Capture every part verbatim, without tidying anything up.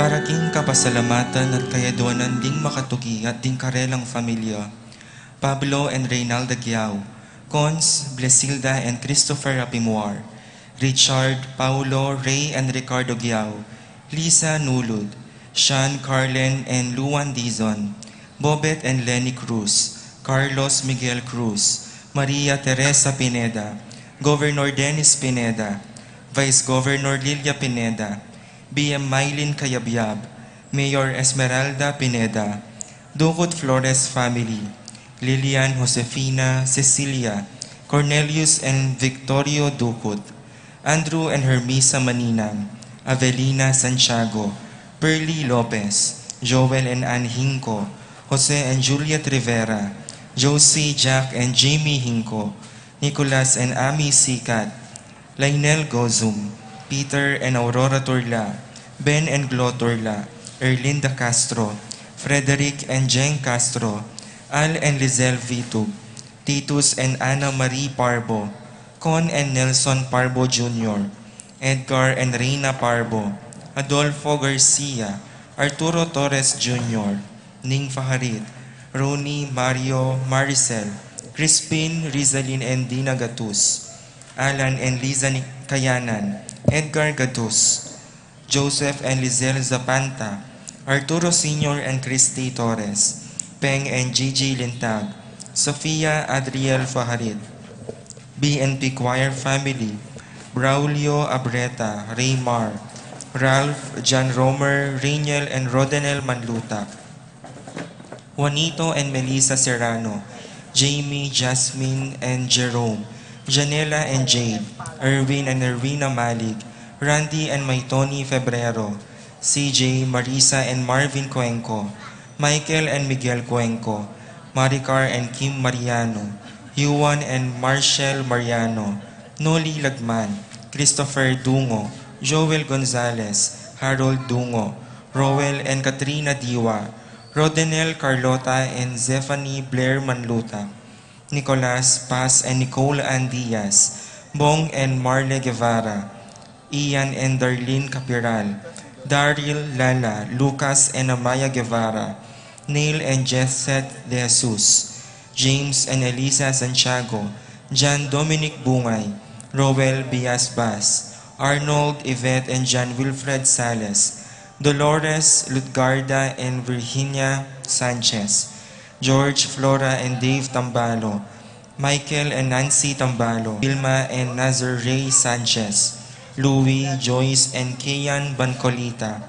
Para king kapasalamatan at kayaduanan ding makatuki at ding karelang familia, Pablo and Reynalda Guiao, Cons, Blesilda and Christopher Apimuar, Richard, Paulo, Ray and Ricardo Guiao, Lisa Nulud, Sean, Carlen and Luan Dizon, Bobet and Lenny Cruz, Carlos Miguel Cruz, Maria Teresa Pineda, Governor Dennis Pineda, Vice Governor Lilia Pineda, B M Mylene Cayabyab, Mayor Esmeralda Pineda, Ducut Flores family, Lilian Josefina Cecilia, Cornelius and Victorio Ducut, Andrew and Hermisa Maninang, Avelina Santiago, Pearly Lopez, Joel and Ann Hinco, Jose and Juliet Rivera, Josie, Jack and Jamie Hinco, Nicolas and Ami Sicat, Lionel Gozum, Peter and Aurora Turla, Ben and Glo Turla, Erlinda Castro, Frederick and Jeng Castro, Al and Lizelle Vitug, Titus and Ana Marie Parbo, Con and Nelson Parbo Junior, Edgar and Reina Parbo, Adolfo Garcia, Arturo Torres Junior, Ning Fajarit, Rooney, Mario, Maricel, Crispin, Rizalin and Dina Gatus, Alan and Liza Ni-, Kayanan, Edgar Gatus, Joseph and Lizelle Zapanta, Arturo Senior and Christy Torres, Peng and Gigi Lintag, Sofia Adriel Fajarit, B N P Choir family, Braulio Abreta, Raymar, Ralph, John Romer, Rainiel and Rodenel Manlutak, Juanito and Melissa Serrano, Jamie, Jasmine and Jerome, Janela and Jade, Erwin and Erwina Malig, Randy and Maitoni Febrero, C J, Marisa and Marvin Cuenco, Michael and Miguel Cuenco, Maricar and Kim Mariano, Yuan and Marshall Mariano, Noli Lagman, Christopher Dungo, Joel Gonzalez, Harold Dungo, Roel and Katrina Diwa, Rodenel Carlota and Zephanie Blair Manluta, Nicolas Paz and Nicole Ann Diaz, Bong and Marle Guevara, Ian and Darlene Capiral, Daryl, Lala, Lucas and Amaya Guevara, Neil and Jesset De Jesus, James and Elisa Santiago, John Dominic Bungay, Roel Biasbas, Arnold, Yvette and John Wilfred Sales, Dolores, Lutgarda and Virginia Sanchez, George, Flora and Dave Tambalo, Michael and Nancy Tambalo, Vilma and Nazar Ray Sanchez, Louie, Joyce and Kian Bancolita,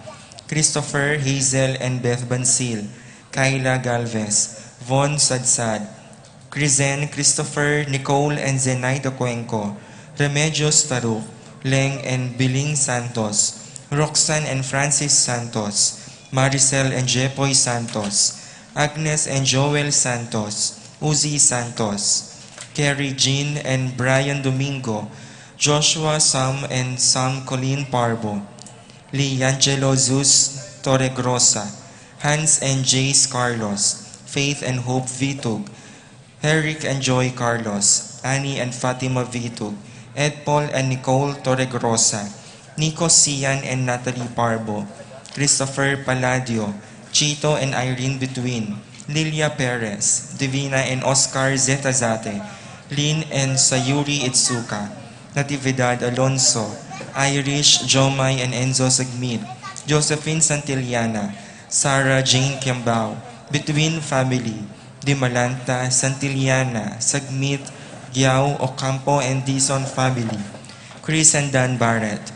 Christopher, Hazel and Beth Bansil, Kyla Galvez, Von Sadsad, Crizen, Christopher, Nicole and Zenaida Cuenco, Remedios Taruk, Leng and Biling Santos, Roxanne and Francis Santos, Maricel and Jepoy Santos, Agnes and Joel Santos, Uzi Santos, Kerry Jean and Brian Domingo, Joshua Sam and Sam Colleen Parbo, Liangelo Zus Torregrosa, Hans and Jace Carlos, Faith and Hope Vitug, Eric and Joy Carlos, Annie and Fatima Vitug, Ed Paul and Nicole Torregrosa, Nico Sian and Natalie Parbo, Christopher Palladio, Chito and Irene Bituin, Lilia Perez, Divina and Oscar Zetazate, Lynn and Sayuri Itsuka, Natividad Alonso, Irish, Jomai and Enzo Sagmit, Josephine Santillana, Sarah Jane Kiambao, Bituin family, Dimalanta, Santillana, Sagmit, Giao, Ocampo and Dizon family, Chris and Dan Barrett,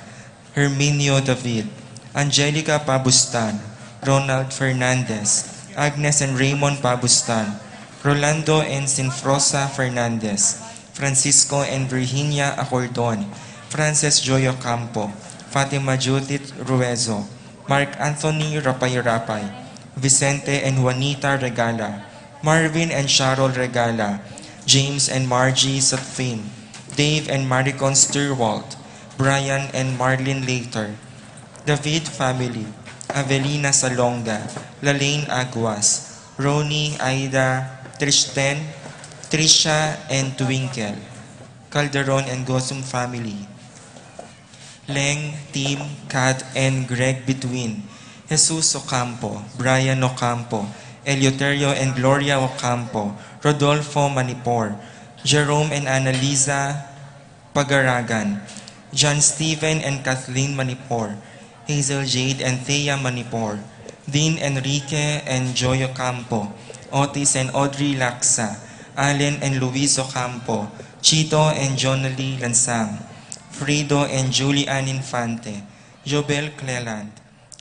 Herminio David, Angelica Pabustan, Ronald Fernandez, Agnes and Raymond Pabustan, Rolando and Sinfrosa Fernandez, Francisco and Virginia Acordon, Frances Joy Ocampo, Fatima Judith Ruezo, Mark Anthony Rapay-Rapay, Vicente and Juanita Regala, Marvin and Cheryl Regala, James and Margie Satfin, Dave and Maricon Stewart, Brian and Marlene Later, David family, Avelina Salonga, Lalaine Aguas, Ronnie, Aida, Tristen, Trisha and Twinkle, Calderon and Gosum family, Leng, Tim, Kat and Greg Bituin, Jesus Ocampo, Brian Ocampo, Eleuterio and Gloria Ocampo, Rodolfo Manipor, Jerome and Annalisa Pagaragan, John Steven and Kathleen Manipor, Hazel Jade and Thea Manipor, Dean Enrique and Joy Ocampo, Otis and Audrey Laksa, Allen and Luis Ocampo, Chito and Jonalie Lansang, Frido and Julie Ann Infante, Jobel Cleland,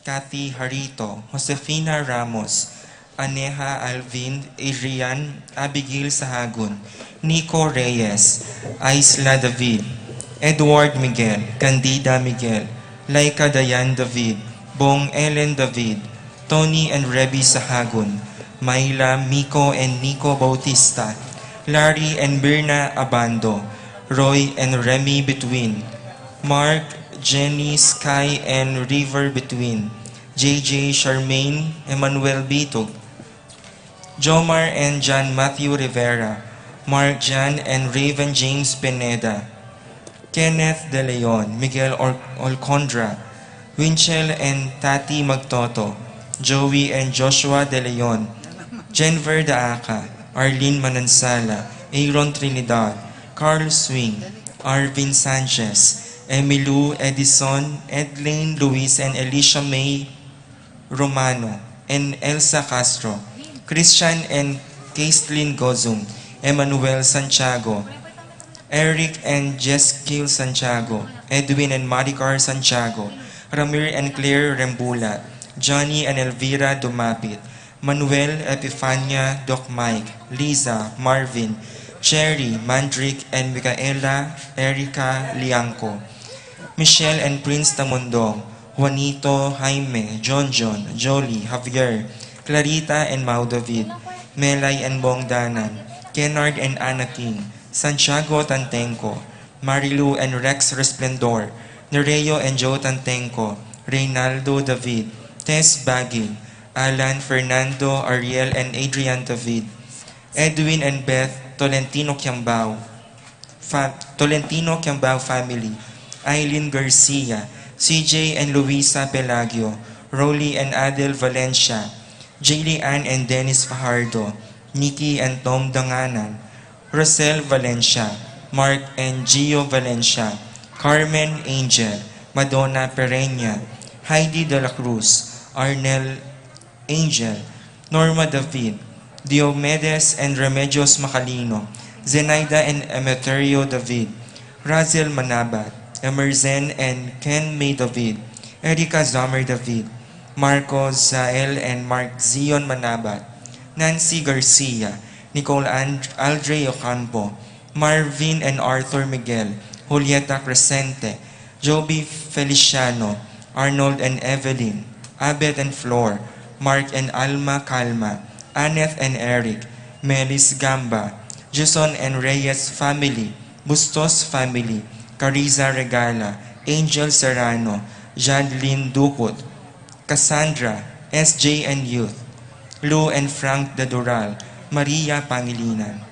Kathy Harito, Josefina Ramos, Aneha Alvin, Adrian, Abigail Sahagun, Nico Reyes, Isla David, Edward Miguel, Candida Miguel, Laika Dayan David, Bong Ellen David, Tony and Rebby Sahagun, Myla, Miko and Nico Bautista, Larry and Mirna Abando, Roy and Remy Between, Mark, Jenny, Sky and River Between, J J, Charmaine, Emmanuel Bitug, Jomar and John Matthew Rivera, Mark Jan and Raven James Pineda, Kenneth De Leon, Miguel Or- Olcondra, Winchell and Tati Magtoto, Joey and Joshua De Leon, Jenver Daaca, Arlene Manansala, Aaron Trinidad, Carl Swing, Arvin Sanchez, Emilu Edison, Edlane Luis and Alicia May Romano, and Elsa Castro, Christian and Caitlin Gozum, Emmanuel Santiago, Eric and Jeskil Santiago, Edwin and Maricar Santiago, Ramir and Claire Rembula, Johnny and Elvira Dumapit, Manuel, Epifania, Doc Mike, Liza, Marvin, Cherry, Mandrick, and Micaela Erica Liangco, Michelle and Prince Tamundong, Juanito, Jaime, John John, Jolie, Javier, Clarita and Mau David, Melay and Bong Danan, Kennard and Anna King, Santiago Tantengco, Marilu and Rex Resplendor, Nereo and Joe Tantengco, Reynaldo David, Tess Bagin, Alan, Fernando, Ariel and Adrian David, Edwin and Beth Tolentino Kiambao, fa- Tolentino Kiambao family, Eileen Garcia, C J and Luisa Pelagio, Rolly and Adel Valencia, Jaylee Ann and Dennis Fajardo, Nikki and Tom Danganan, Rosel Valencia, Mark and Gio Valencia, Carmen Angel, Madonna Pereña, Heidi de la Cruz, Arnel Angel, Norma David, Diomedes and Remedios Macalino, Zenaida and Emeterio David, Razel Manabat, Emerzen and Ken May David, Erica Zomer David, Marco Zael and Mark Zion Manabat, Nancy Garcia, Nicole and Aldre Ocampo, Marvin and Arthur Miguel, Julieta Crescente, Joby Feliciano, Arnold and Evelyn, Abet and Flor, Mark and Alma Calma, Anneth and Eric, Melis Gamba, Jason and Reyes family, Bustos family, Cariza Regala, Angel Serrano, Jadlyn Ducut, Cassandra, S J and Youth, Lou and Frank Dadural, Maria Pangilinan.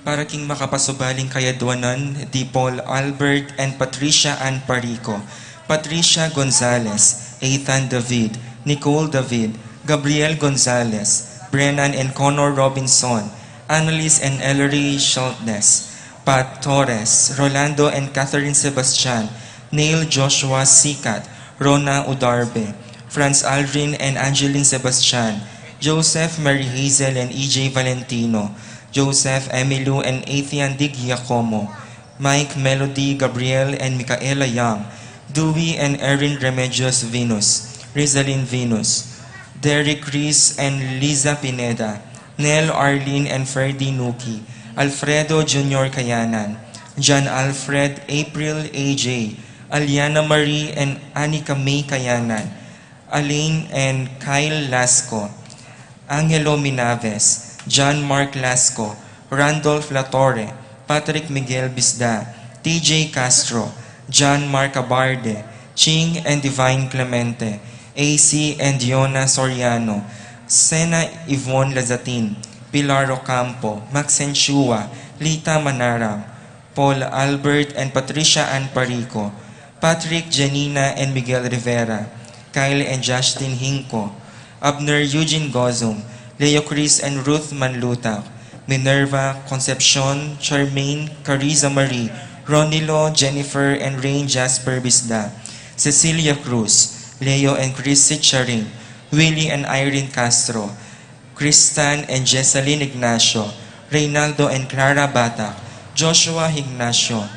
Para king makapasubaling kayadwanan di Paul Albert and Patricia Ann Parico, Patricia Gonzalez, Ethan David, Nicole David, Gabriel Gonzalez, Brennan and Connor Robinson, Annalise and Ellery Schultness, Pat Torres, Rolando and Catherine Sebastian, Neil Joshua Sikat, Rona Udarbe, Franz Aldrin and Angeline Sebastian, Joseph, Mary Hazel and E J Valentino, Joseph, Emilu and Ethan Di Giacomo, Mike, Melody, Gabriel and Micaela Young, Dewey and Erin Remedios Venus, Rizalin Venus, Derek Reese and Liza Pineda, Nel, Arlene and Ferdy Nuki, Alfredo Junior Kayanan, John Alfred, April, A J, Aliana Marie and Anika May Kayanan, Alain and Kyle Lasco, Angelo Minaves, John Mark Lasco, Randolph Latorre, Patrick Miguel Bisda, T J Castro, John Mark Abarde, Ching and Divine Clemente, A C and Diona Soriano, Sena Yvonne Lazatin, Pilar Ocampo, Maxine Chua, Lita Manarang, Paul Albert and Patricia Ann Parico, Patrick, Janina, and Miguel Rivera, Kyle and Justin Hinco, Abner, Eugene Gozum, Leo, Chris and Ruth Manlutak, Minerva, Concepcion, Charmaine, Carissa Marie, Ronilo, Jennifer, and Rain Jasper Bisda, Cecilia Cruz, Leo and Chris Sicharing, Willie and Irene Castro, Kristan and Jessalyn Ignacio, Reynaldo and Clara Batak, Joshua Ignacio,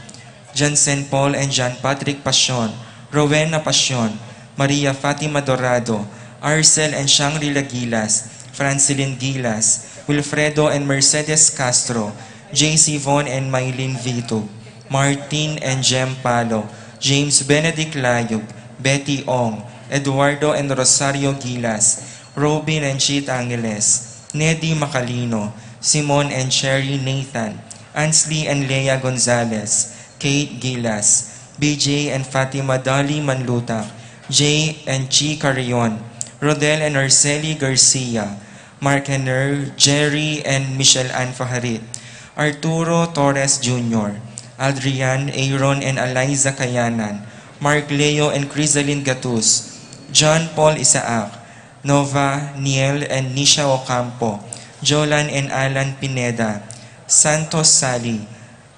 Jansen Paul and John Patrick Pasion, Rowena Pasion, Maria Fatima Dorado, Arcel and Shangri-La Gilas, Francilin Gilas, Wilfredo and Mercedes Castro, J C Von and Mylene Vito, Martin and Jem Palo, James Benedict Layub, Betty Ong, Eduardo and Rosario Gilas, Robin and Cheet Angeles, Nedi Macalino, Simon and Cherry Nathan, Ansley and Lea Gonzalez, Kate Gilas, B J and Fatima Dolly Manlutak, Jay and Chi Carrion, Rodel and Arceli Garcia, Mark Henner, Jerry and Michelle Ann Fajarit, Arturo Torres Junior, Adrian, Aaron and Eliza Kayanan, Mark Leo and Crisalin Gatus, John Paul Isaac, Nova, Niel and Nisha Ocampo, Jolan and Alan Pineda, Santos Sally,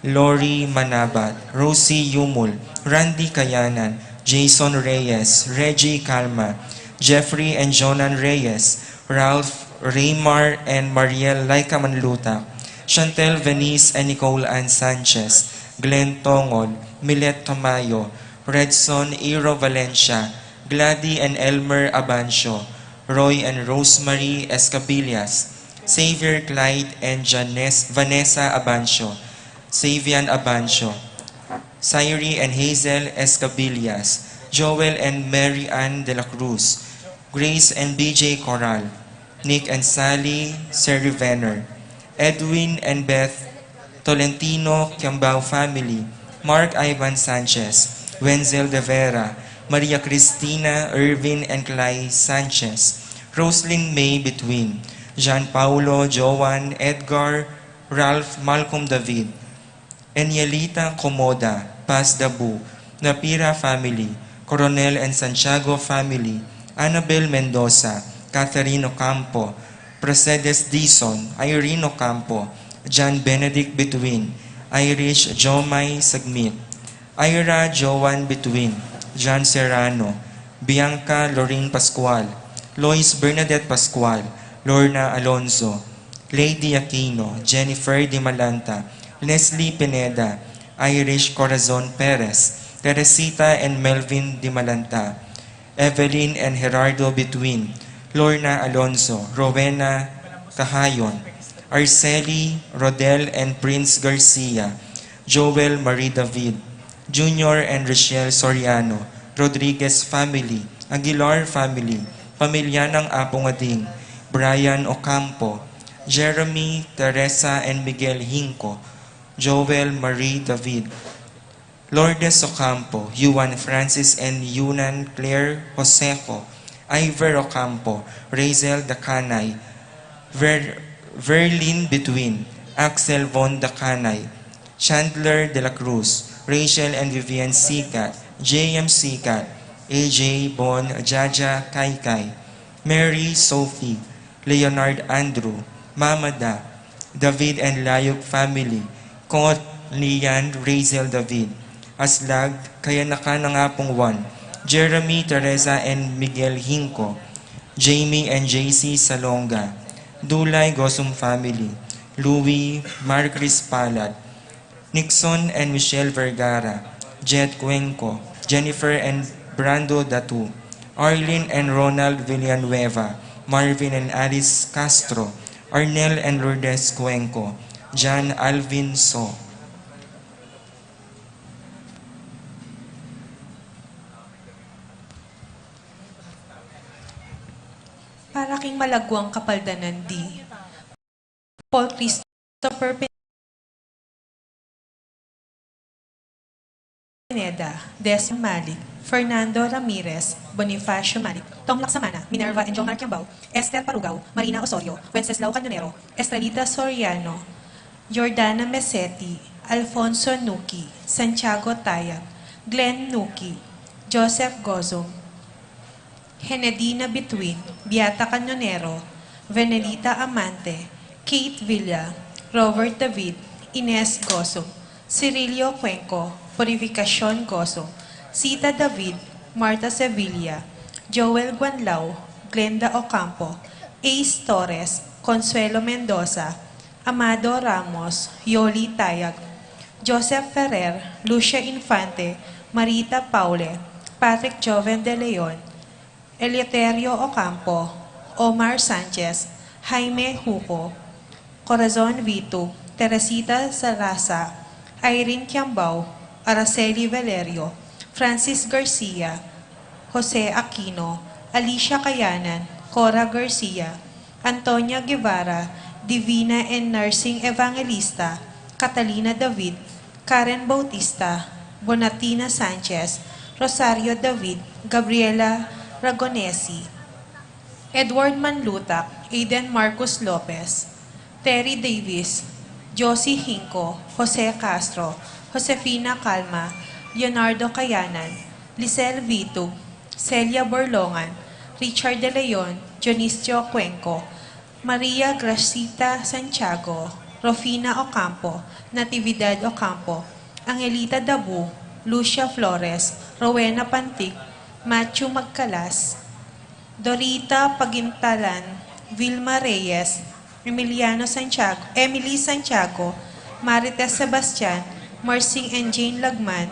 Lori Manabat, Rosie Yumul, Randy Kayanan, Jason Reyes, Reggie Calma, Jeffrey and Jonan Reyes, Ralph, Raymar and Mariel Laika Manlutak, Chantel Venice and Nicole Ann Sanchez, Glenn Tongol, Milet Tamayo, Redson Iro Valencia, Glady and Elmer Abancio, Roy and Rosemary Escabillas, Xavier Clyde and Janes, Vanessa Abancio, Savian Abancio, Sairi and Hazel Escabillas, Joel and Mary Ann de la Cruz, Grace and B J Coral, Nick and Sally Serivener, Edwin and Beth Tolentino Kiambao family, Mark Ivan Sanchez, Wenzel de Vera, Maria Cristina, Irvin and Clay Sanchez, Roslyn May Between, Jean Paulo, Joan, Edgar, Ralph, Malcolm David, Enielita Comoda, Paz Dabu, Napira family, Coronel and Santiago family, Annabel Mendoza, Catherine Ocampo, Pracedes Dizon, Irene Ocampo, John Benedict Between, Irish Jomai Sagmit, Ira Joan Between, John Serrano, Bianca Lorraine Pascual, Lois Bernadette Pascual, Lorna Alonzo, Lady Aquino, Jennifer Dimalanta, Leslie Pineda, Irish Corazon Perez, Teresita and Melvin Dimalanta, Evelyn and Gerardo Between, Lorna Alonzo, Rowena Cahayon, Arceli, Rodel and Prince Garcia, Joel Marie David, Junior and Rochelle Soriano, Rodriguez family, Aguilar family, pamilya ng Apong Ading, Brian Ocampo, Jeremy, Teresa and Miguel Hinco, Joel Marie David, Lourdes Ocampo, Juan Francis and Yunan Claire Joseco, Ivor Ocampo, Razel Dacanay, Ver, Verlin Between, Axel Von Dacanay, Chandler de la Cruz, Rachel and Vivian Sikat, J M Sikat, A J Bon, Jaja Kaikai, Mary Sophie, Leonard Andrew, Mama Da, David and Layuk family, Kot, Lian, Razel David, Aslag, Kayanakan ng Apong Juan, Jeremy, Teresa and Miguel Hinco, Jamie and J C Salonga, Dulay Gosum family, Louie, Marcris Palad, Nixon and Michelle Vergara, Jet Cuenco, Jennifer and Brando Datu, Arlene and Ronald Villanueva, Marvin and Alice Castro, Arnel and Lourdes Cuenco, John Alvin So. Para king malagwang kapaldanan di Paul Christopher Pineda, Des Malik, Fernando Ramirez, Bonifacio Malik, Tom Laksamana, Minerva and Jomar Kiambao, Esther Parugao, Marina Osorio, Wenceslao Cañonero, Estrelita Soriano, Jordana Meseti, Alfonso Nuki, Santiago Tayag, Glenn Nuki, Joseph Gozum, Henedina Bituin, Beata Canyonero, Venelita Amante, Kate Villa, Robert David, Ines Gozum, Cirilio Cuenco, Purificacion Gozum, Sita David, Martha Sevilla, Joel Guanlao, Glenda Ocampo, Ace Torres, Consuelo Mendoza, Amado Ramos, Yoli Tayag, Joseph Ferrer, Lucia Infante, Marita Paule, Patrick Joven de Leon, Eleuterio Ocampo, Omar Sanchez, Jaime Huco, Corazon Vito, Teresita Sarasa, Irene Kiambao, Araceli Valerio, Francis Garcia, Jose Aquino, Alicia Kayanan, Cora Garcia, Antonia Guevara, Divina and Nursing Evangelista, Catalina David, Karen Bautista, Bonatina Sanchez, Rosario David, Gabriela Ragonesi, Edward Manlutak, Aiden Marcus Lopez, Terry Davis, Josie Hinco, Jose Castro, Josefina Calma, Leonardo Kayanan, Lisel Vitug, Celia Borlongan, Richard De Leon, Dionisio Cuenco, Maria Gracita Santiago, Rufina Ocampo, Natividad Ocampo, Angelita Dabu, Lucia Flores, Rowena Pantic, Matthew Magcalas, Dorita Pagintalan, Vilma Reyes, Emiliano Santiago, Emily Santiago, Marites Sebastian, Mercy and Jane Lagman,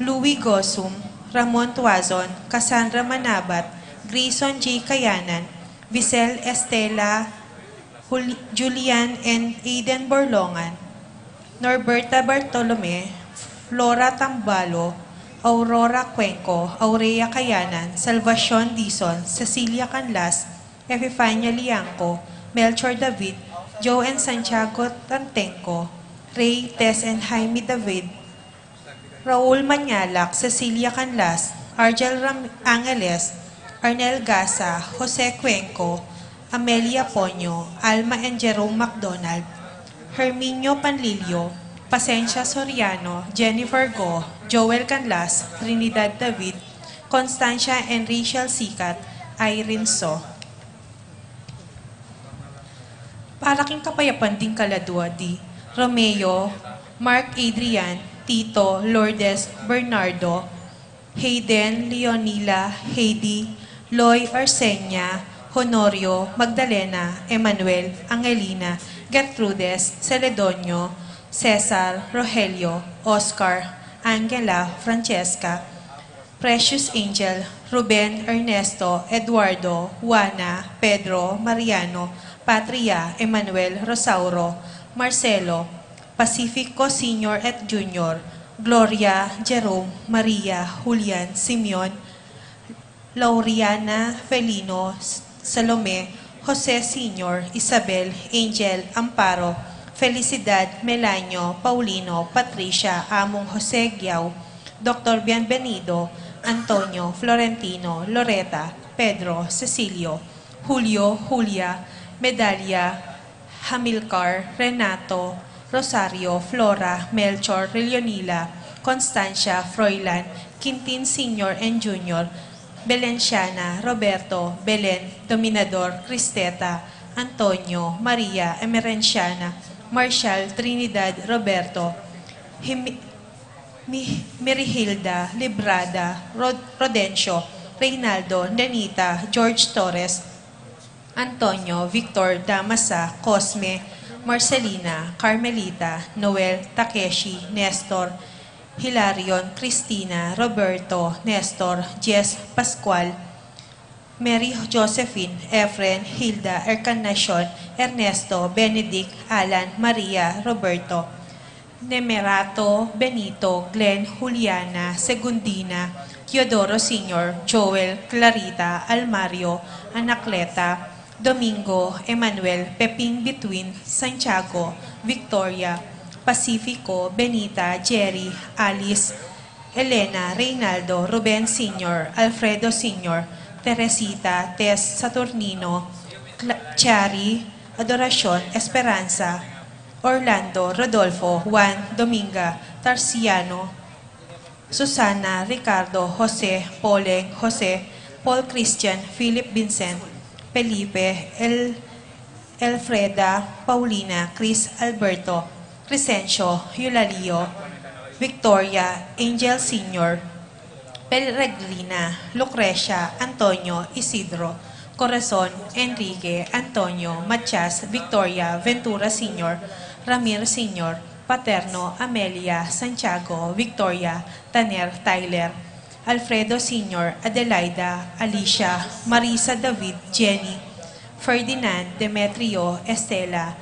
Louis Gosum, Ramon Tuazon, Cassandra Manabat, Grayson J. Kayanan, Visel Estela, Jul-, Julian and Aiden Borlongan, Norberta Bartolome, Flora Tambalo, Aurora Cuenco, Aurea Kayanan, Salvacion Dizon, Cecilia Canlas, Epifania Liangco, Melchor David, Joe and Santiago Tantenco, Ray, Tess and Jaime David, Raul Mañalac, Cecilia Canlas, Argel Ram-, Angeles, Arnel Gasa, Jose Cuenco, Amelia Ponyo, Alma and Jerome MacDonald, Herminio Panlilio, Pasensia Soriano, Jennifer Go, Joel Canlas, Trinidad David, Constancia and Rachel Sicat, Irene So. Para king kapayapan ding kaladua di Romeo, Mark Adrian, Tito, Lourdes, Bernardo, Hayden, Leonila, Heidi, Loy, Arsenia, Honorio, Magdalena, Emmanuel, Angelina, Gertrudes, Celedonio, Cesar, Rogelio, Oscar, Angela, Francesca, Precious Angel, Ruben, Ernesto, Eduardo, Juana, Pedro, Mariano, Patria, Emmanuel, Rosauro, Marcelo, Pacifico Senior at Junior, Gloria, Jerome, Maria, Julian, Simeon, Lauriana, Felino, Salome, Jose Senior, Isabel, Angel, Amparo, Felicidad, Melanio, Paulino, Patricia, Among Jose Giao, Doctor Bienvenido, Antonio, Florentino, Loreta, Pedro, Cecilio, Julio, Julia, Medalia, Hamilcar, Renato, Rosario, Flora, Melchor, Leonila, Constancia, Froilan, Quintin Senior and Junior, Belenciana, Roberto, Belen, Dominador, Cristeta, Antonio, Maria, Emerenciana, Marshall, Trinidad, Roberto, Himi-, Mi-, Mirihilda, Librada, Rod-, Rodencio, Reynaldo, Nenita, George Torres, Antonio, Victor, Damasa, Cosme, Marcelina, Carmelita, Noel, Takeshi, Nestor, Hilarion, Cristina, Roberto, Nestor, Jess, Pascual, Mary Josephine, Efren, Hilda, Encarnacion, Ernesto, Benedict, Alan, Maria, Roberto, Nemerato, Benito, Glenn, Juliana, Segundina, Teodoro Senior, Joel, Clarita, Almario, Anacleta, Domingo, Emmanuel, Peping, Between, Santiago, Victoria, Pacifico, Benita, Jerry, Alice, Elena, Reynaldo, Ruben Senior, Alfredo Senior, Teresita, Tess, Saturnino, Cla-, Chari, Adoracion, Esperanza, Orlando, Rodolfo, Juan, Dominga, Tarciano, Susana, Ricardo, Jose, Poleng, Jose, Paul Christian, Philip Vincent, Felipe, El, Elfreda, Paulina, Chris, Alberto, Crescencio, Eulalio, Victoria, Angel Senior, Peregrina, Lucrecia, Antonio, Isidro, Corazon, Enrique, Antonio, Matias, Victoria, Ventura Senior, Ramir Senior, Paterno, Amelia, Santiago, Victoria, Taner, Tyler, Alfredo Senior, Adelaida, Alicia, Marisa, David, Jenny, Ferdinand, Demetrio, Estela,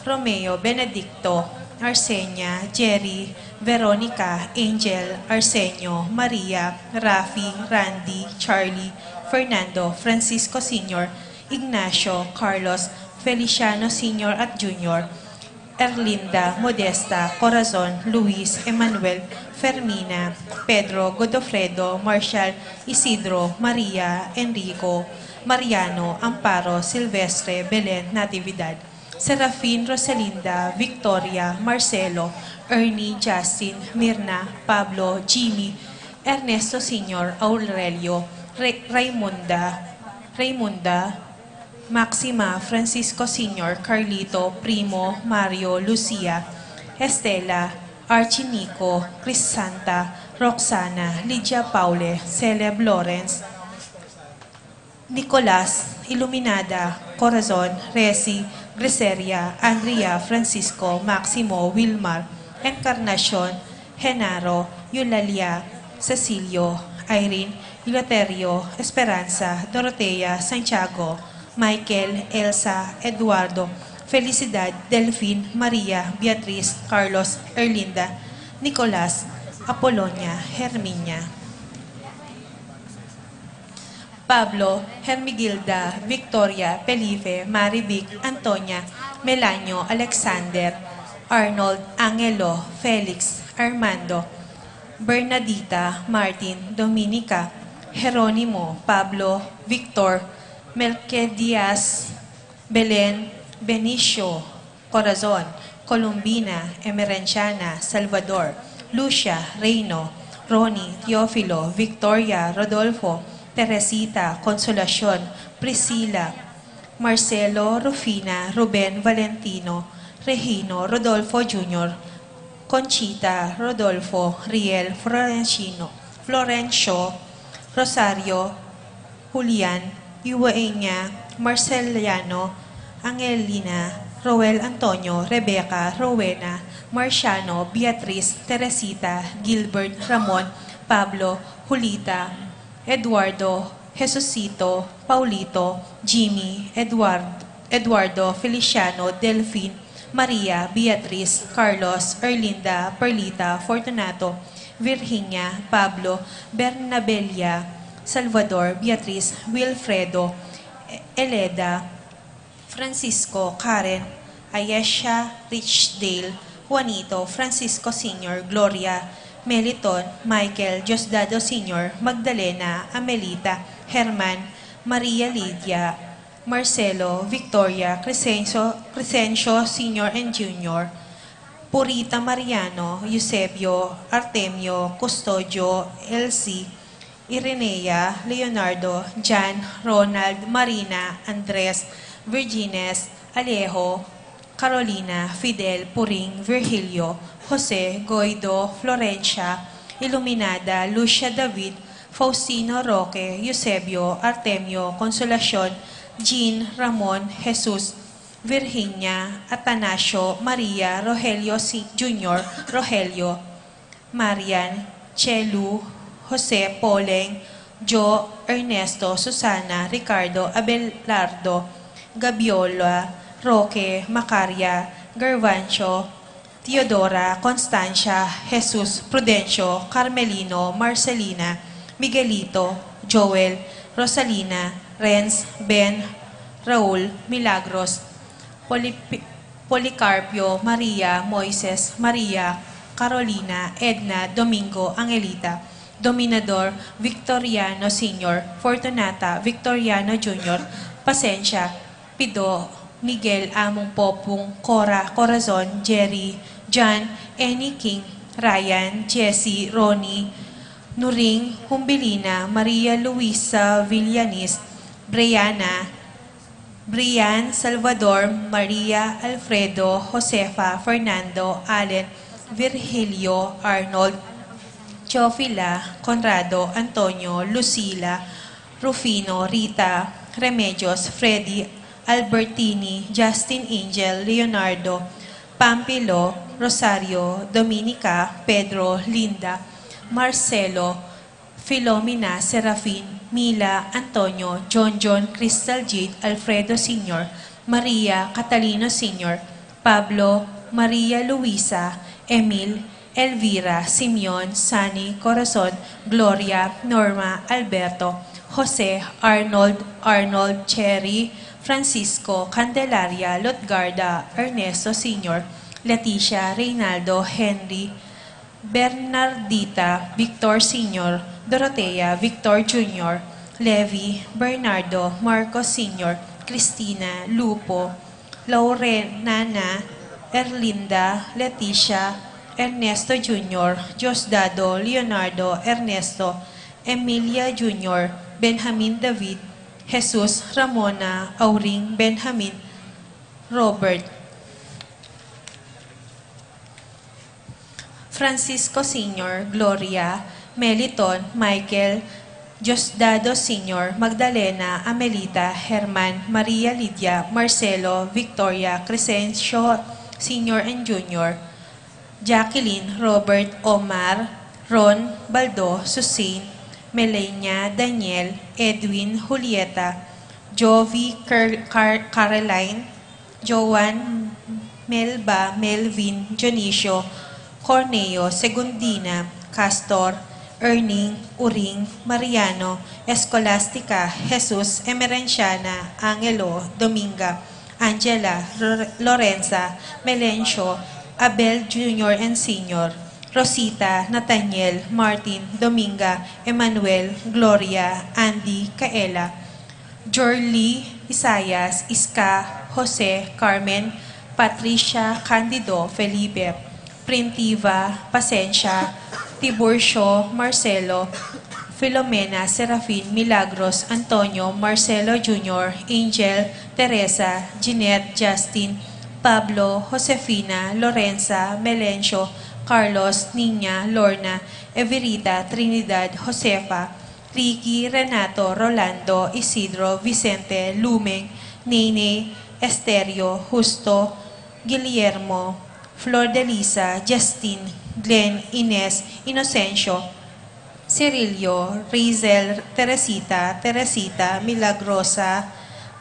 Romeo, Benedicto, Arsenia, Jerry, Veronica, Angel, Arsenio, Maria, Rafi, Randy, Charlie, Fernando, Francisco Senior, Ignacio, Carlos, Feliciano Senior at Junior, Erlinda, Modesta, Corazon, Luis, Emmanuel, Fermina, Pedro, Godofredo, Marshall, Isidro, Maria, Enrico, Mariano, Amparo, Silvestre, Belen, Natividad, Serafin, Rosalinda, Victoria, Marcelo, Ernie, Justin, Mirna, Pablo, Jimmy, Ernesto Senior, Aurelio, Re- Raimunda, Raimunda, Maxima, Francisco Senior, Carlito, Primo, Mario, Lucia, Estela, Archie, Nico, Crisanta, Roxana, Lydia, Paule, Celeb, Lawrence, Nicolas, Iluminada, Corazon, Resi, Griseria, Andrea, Francisco, Maximo, Wilmar, Encarnacion, Genaro, Eulalia, Cecilio, Irene, Eleuterio, Esperanza, Dorotea, Santiago, Michael, Elsa, Eduardo, Felicidad, Delfin, Maria, Beatriz, Carlos, Erlinda, Nicolas, Apolonia, Herminia, Pablo, Hermigilda, Victoria, Felipe, Marivic, Antonia, Melanio, Alexander, Arnold, Angelo, Felix, Armando, Bernadita, Martin, Dominica, Jeronimo, Pablo, Victor, Melquiades, Belen, Benicio, Corazon, Columbina, Emerenciana, Salvador, Lucia, Reino, Ronnie, Teofilo, Victoria, Rodolfo, Teresita, Consolacion, Priscila, Marcelo, Rufina, Ruben, Valentino, Regino, Rodolfo Junior, Conchita, Rodolfo, Riel, Florencino, Florencio, Rosario, Julian, Eugenia, Marceliano, Angelina, Roel, Antonio, Rebecca, Rowena, Marciano, Beatriz, Teresita, Gilbert, Ramon, Pablo, Julita, Eduardo, Jesucito, Paulito, Jimmy, Eduard, Eduardo, Feliciano, Delfin, Maria, Beatriz, Carlos, Erlinda, Perlita, Fortunato, Virginia, Pablo, Bernabella, Salvador, Beatriz, Wilfredo, Eleda, Francisco, Karen, Ayesha, Richdale, Juanito, Francisco Senior, Gloria, Meliton, Michael, Diosdado Senior, Magdalena, Amelita, Herman, Maria Lydia, Marcelo, Victoria, Crescencio, Crescencio Senior and Junior, Purita, Mariano, Eusebio, Artemio, Custodio, Elsie, Irenea, Leonardo, Jan, Ronald, Marina, Andres, Virgines, Alejo, Carolina, Fidel, Puring, Virgilio, Jose, Guido, Florencia, Iluminada, Lucia, David, Faustino, Roque, Eusebio, Artemio, Consolacion, Jean, Ramon, Jesus, Virginia, Atanasio, Maria, Rogelio Si- Junior, Rogelio, Marian, Chelu, Jose, Poleng, Jo, Ernesto, Susana, Ricardo, Abelardo, Gabiola, Roque, Macaria, Gervancio, Teodora, Constancia, Jesus, Prudencio, Carmelino, Marcelina, Miguelito, Joel, Rosalina, Renz, Ben, Raul, Milagros, Polipi- Policarpio, Maria, Moises, Maria, Carolina, Edna, Domingo, Angelita, Dominador, Victoriano Senior, Fortunata, Victoriano Junior, Pasensia, Pido, Miguel, Among Popung, Cora, Corazon, Jerry, John, Annie, King, Ryan, Jesse, Ronnie, Nuring Humbilina, Maria Luisa Villanis, Briana, Brian Salvador, Maria Alfredo, Josefa, Fernando, Allen, Virgilio, Arnold, Teofila, Conrado, Antonio, Lucila, Rufino, Rita, Remedios, Freddy, Albertini, Justin, Angel, Leonardo, Pampilo, Rosario, Dominica, Pedro, Linda, Marcelo, Filomena, Serafin, Mila, Antonio, John John, Crystal, Jade, Alfredo Senior, Maria, Catalino Senior, Pablo, Maria Luisa, Emil, Elvira, Simeon, Sunny, Corazon, Gloria, Norma, Alberto, Jose, Arnold, Arnold, Cherry, Francisco, Candelaria, Lutgarda, Ernesto Senior, Leticia, Reynaldo, Henry, Bernardita, Victor Senior, Dorotea, Victor Junior, Levi, Bernardo, Marcos Senior, Cristina, Lupo, Laurenana, Erlinda, Leticia, Ernesto Junior, Diosdado, Leonardo, Ernesto, Emilia Junior, Benjamin, David, Jesus, Ramona, Auring, Benjamin, Robert, Francisco Senior, Gloria, Meliton, Michael, Diosdado Senior, Magdalena, Amelita, Herman, Maria Lydia, Marcelo, Victoria, Crescencio Senior and Junior, Jacqueline, Robert, Omar, Ron, Baldo, Susin, Melania, Daniel, Edwin, Julieta, Jovi, Car- Car- Caroline, Joan, Melba, Melvin, Dionisio, Corneo, Segundina, Castor, Erning, Uring, Mariano, Escolastica, Jesus, Emerenciana, Angelo, Dominga, Angela, Lor- Lorenza, Melencio, Abel Junior and Senior, Rosita, Nathaniel, Martin, Dominga, Emmanuel, Gloria, Andy, Kaela, Jorly, Isaias, Iska, Jose, Carmen, Patricia, Candido, Felipe, Printiva, Pasensia, Tiburcio, Marcelo, Filomena, Serafin, Milagros, Antonio, Marcelo Junior, Angel, Teresa, Jeanette, Justin, Pablo, Josefina, Lorenza, Melencio, Carlos, Niña, Lorna, Everita, Trinidad, Josefa, Ricky, Renato, Rolando, Isidro, Vicente, Lumen, Nene, Esterio, Justo, Guillermo, Flor de Lisa, Justin, Glenn, Ines, Inocencio, Cirilio, Rizel, Teresita, Teresita, Milagrosa,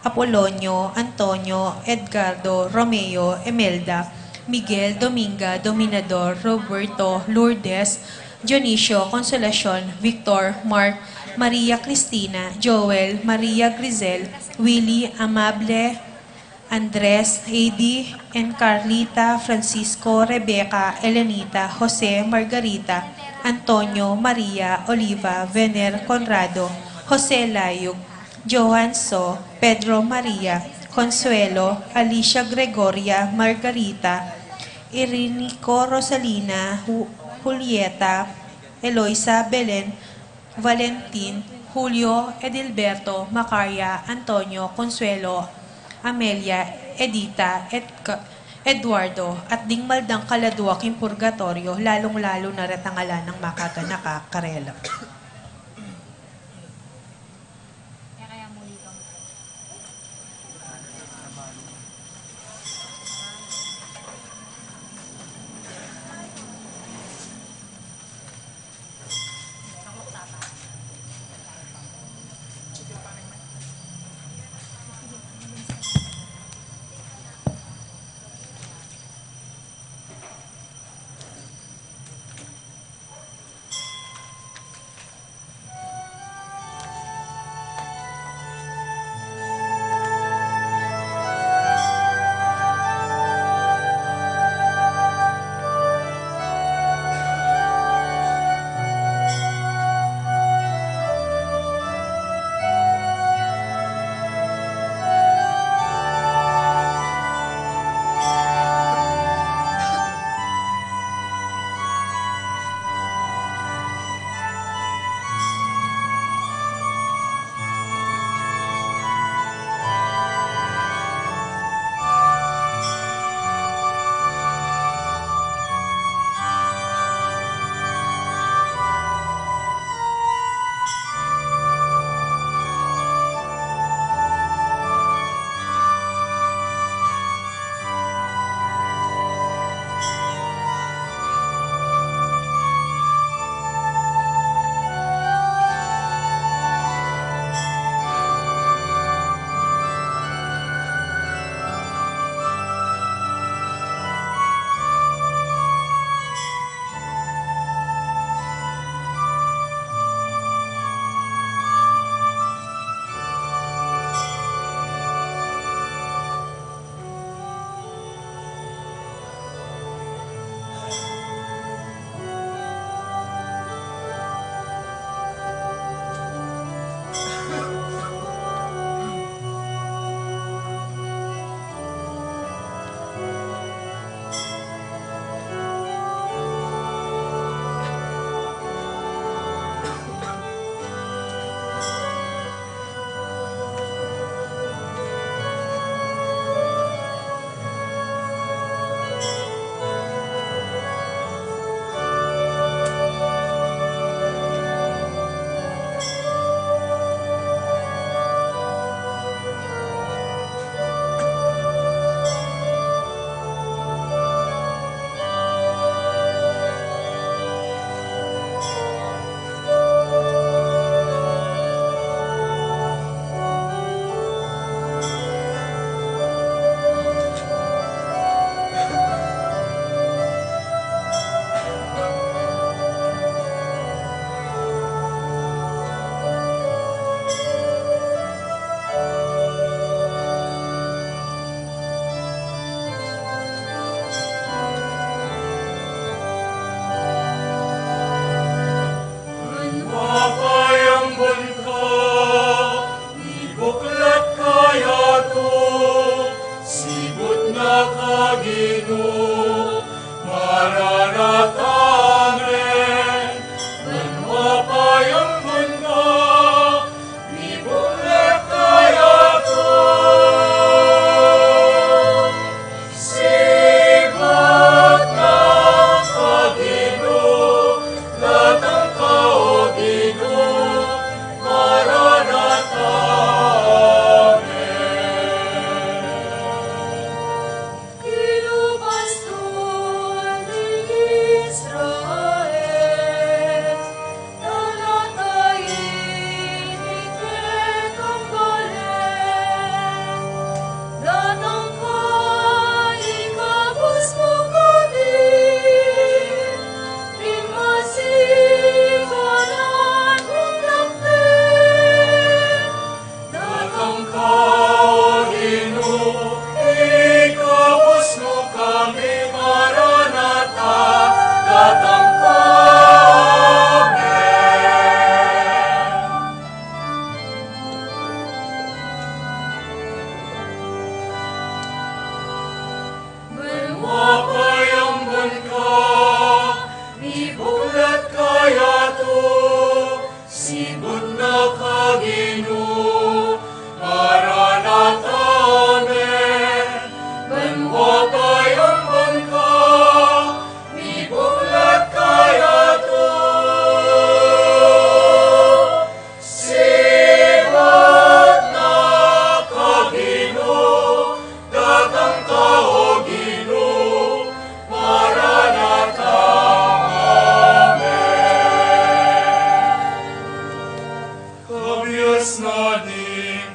Apolonio, Antonio, Edgardo, Romeo, Emelda, Miguel, Dominga, Dominador, Roberto, Lourdes, Dionisio, Consolacion, Victor, Mark, Maria Cristina, Joel, Maria Grisel, Willy, Amable, Andres, Eddie, and Carlita, Francisco, Rebecca, Elenita, Jose, Margarita, Antonio, Maria, Oliva, Vener, Conrado, Jose Layug, Johan So, Pedro, Maria, Consuelo, Alicia, Gregoria, Margarita, Irinico, Rosalina, Ju- Julieta, Eloisa, Belen, Valentin, Julio, Edilberto, Macaria, Antonio, Consuelo, Amelia, Edita, Edca- Eduardo, at ding maldang kaladua king purgatorio, lalung-lalu na retang ala nang makaganaka karela.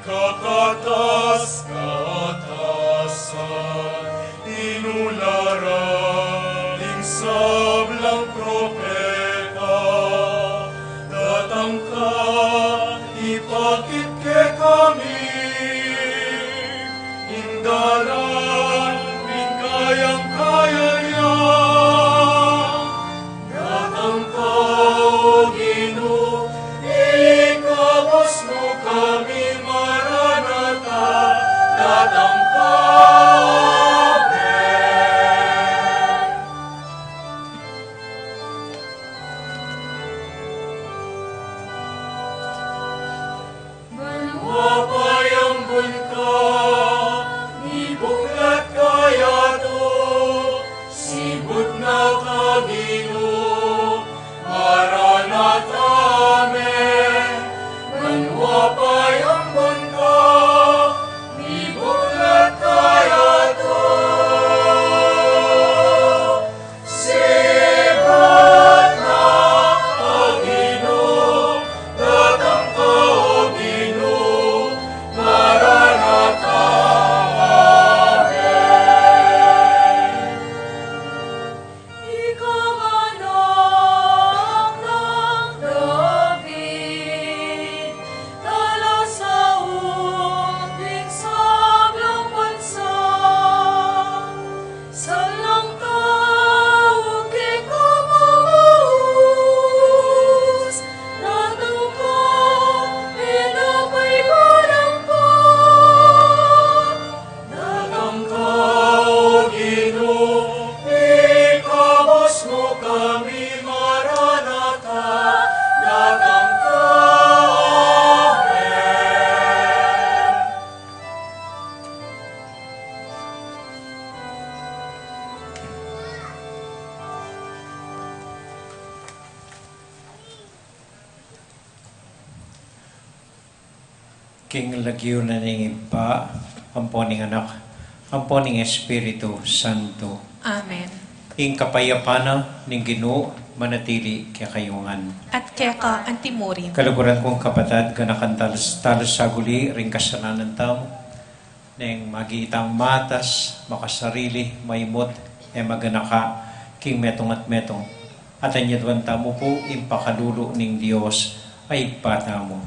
Kakatas-katasan, inularan ning sablang propeta, datang ka, ipakit kekami ing dalan ning kayang-kaya ya. Datang ka, O Ginu, ikabus mu kami, Maranatha. Datang ka. Amen. Ban mapayambun ka, mibuklat ka yatu, sibud na ka, Ginu, Maranatha, amen. Ban mapayambun ka, mibuklat ka yatu, sibud na ka, Ginu, datang ka, O Ginu, Maranatha, amen. Ika nang anak nang David, talasaud ning sablang bansa, salang tau keka mamaus, datang ka, e na paibalang pa. Datang ka, O Ginu, ikabus mu kami, Maranatha, datang ka. Amen. King lagyu na ning Ibpa, ampo ning Anak, ampo ning Espiritu Santo. Amen. Ing kapayapan na ning Ginu manatili kekayu ngan. At keka antimurin. Kaluguran kung kapatad, ganakan talas, talas saguli ring kasalanan tamu, neng magitang matas, makasarili, maimut, e maganaka king metung at metung. At anyaduan tamu pu ing pakalulu ning Dios a Ibpa tamu.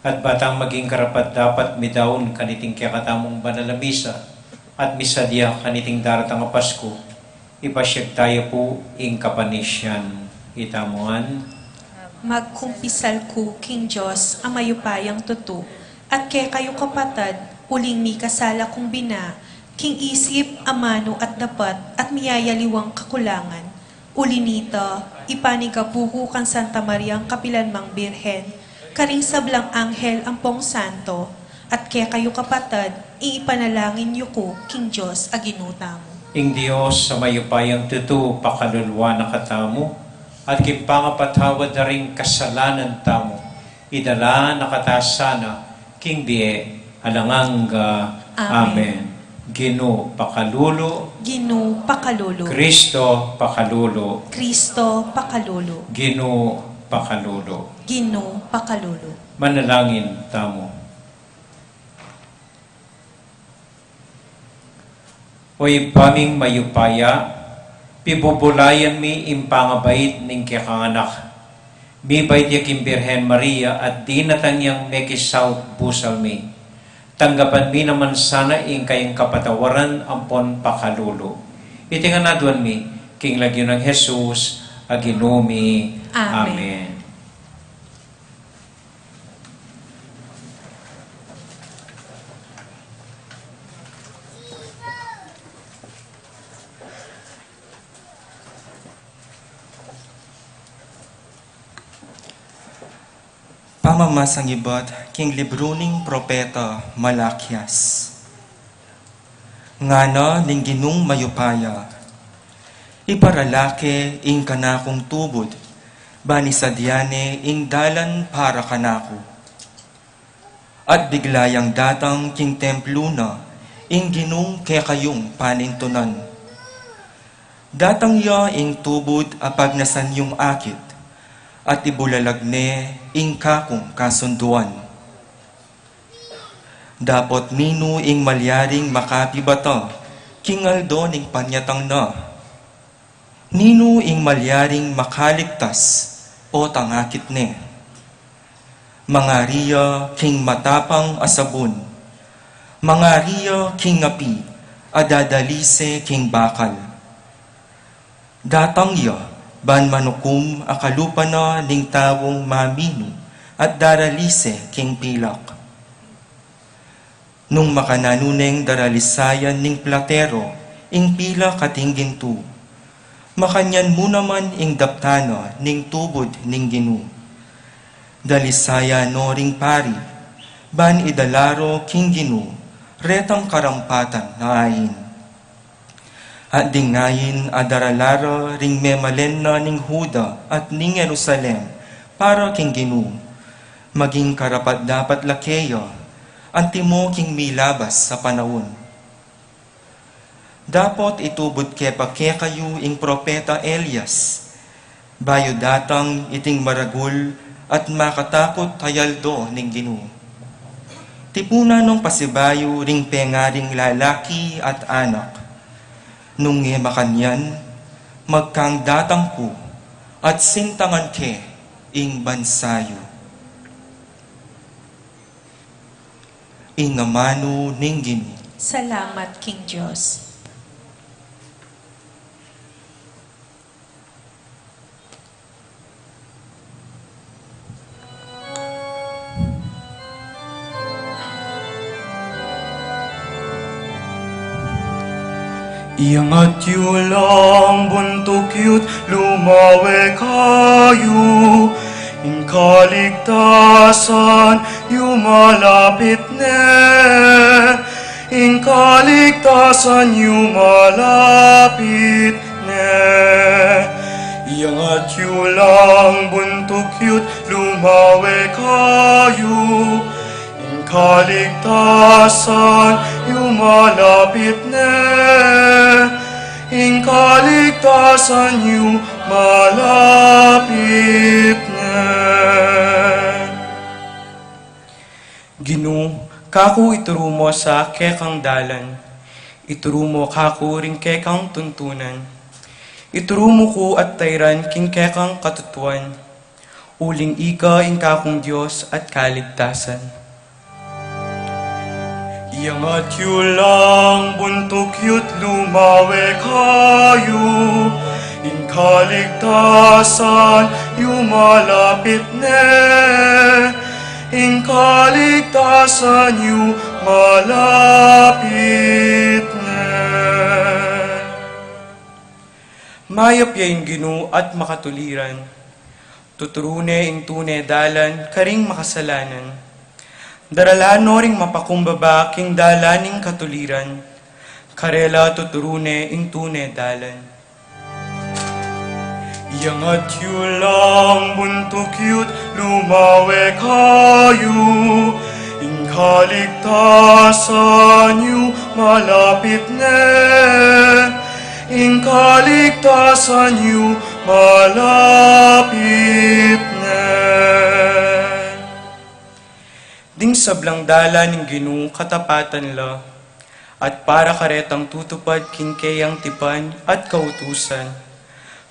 At ba tang maging karapat-dapat midaun kaniting kekatamung banal a misa, at misadya kaniting daratang a Pasku, ipasyag taya pu ing kapanisian. Itamu ngan. Magkumpisal ku king Dios a mayupayang tutu, at kekayu kapatad, uling mikasala kung bina, king isip, amanu at dapat, at miyayaliwang kakulangan. Uli nita, ipanigapu ku kang Santa Mariang kapilanmang Birhen, karing sablang anghel ampong santo, at kekayu kapatad, ing ipanalangin yu ku king Dios a Ginu tamu. Ing Dios a mayupayang tutu pakaluluan na katamu, at king pangapatawad da ring kasalanan tamu, idala na kata sana king bie alang angga. Amen. Amen. Ginu pakalulu. Ginu pakalulu. Kristo pakalulu. Kristo pakalulu. Ginu pakalulu. Ginu pakalulu. Manalangin tamu. O Ibpa ming mayupaya, pibubulayan mi ing pangabait ning kekang Anak. Mibait ya king Birhen Maria at dinatang yang mekisaup busal mi. Tanggapan mi naman sana ing kayang kapatawaran ampon pakalulu. Iti ngan aduan mi king lagyu nang Jesus a Ginu mi. Amen. Amen. Pamamasang ibat king libru ning propeta Malakias. Ngana ning Ginung mayupaya, iparala ke ing kanakung tubud, ban isadia ne ing dalan para kanaku. At bigla yang datang king templu na ing Ginung kekayung panintunan. Datang ya ing tubud a pagnasan yung akit, at ibulalag ne ing kakung kasunduan. Dapot ninu ing malyaring makapibata king aldo ning panyatang na? Ninu ing malyaring makaligtas o tangakit ne? Mangari ya king matapang a sabun, mangari ya king api a dadalise king bakal. Datang ya ban manukum a kalupa na ning taung maminu at daralise king pilak. Nung makananu neng daralisayan ning platero ing pilak at ing gintu, makanyan mu naman ing daptan na ning tubud ning Ginu. Dalisayan no ring pari, ban idala ro king Ginu retang karampatan na ain. At ding ain a darala ra ring memalen na ning Juda at ning Jerusalem para king Ginu, maging karapat-dapat la keya, antimo king milabas a panaun. Dapot itubud ke pa kekayu ing propeta Elias, bayu datang iting maragul at makatakut a aldo ning Ginu. Tipunan nong pasibayu ring pengaring lalaki at anak. Nung e makanyan, magkang datang ku at sintangan ke ing bansa yu. Ing amanu ning Ginu. Salamat king Dios. Iangat yu lang buntuk yu't lumawe kayu, ing kaligtasan yu malapit ne, ing kaligtasan yu malapit ne. Iangat yu lang buntuk yu't lumawe kayu, ing kaligtasan yu malapit ne, ing kaligtasan yu malapit ne. Ginu, kaku ituru mu sa kekang dalan, ituru mu kaku ring kekang tuntunan, ituru mu ku at tairan king kekang katutuan, uling ika ing kakung Dios at kaligtasan. Iangat yu lang buntuk yu't lumawe kayu, ing kaligtasan yu malapit ne, ing kaligtasan yu malapit ne. Mayap ya ing Ginu at makatuliran. Tuturu ne ing tune dalan karing makasalanan. Daralan no ring mapakumbaba king dalan ning katuliran. Karela tuturu ne ing tune dalan. Iangat yu lang buntuk yu't lumawe kayu, ing kaligtasan yu malapit ne, ing kaligtasan yu malapit ne. Ding sablang dalan ning Ginu katapatan la, at para karetang tutupad king keyang tipan at kautusan.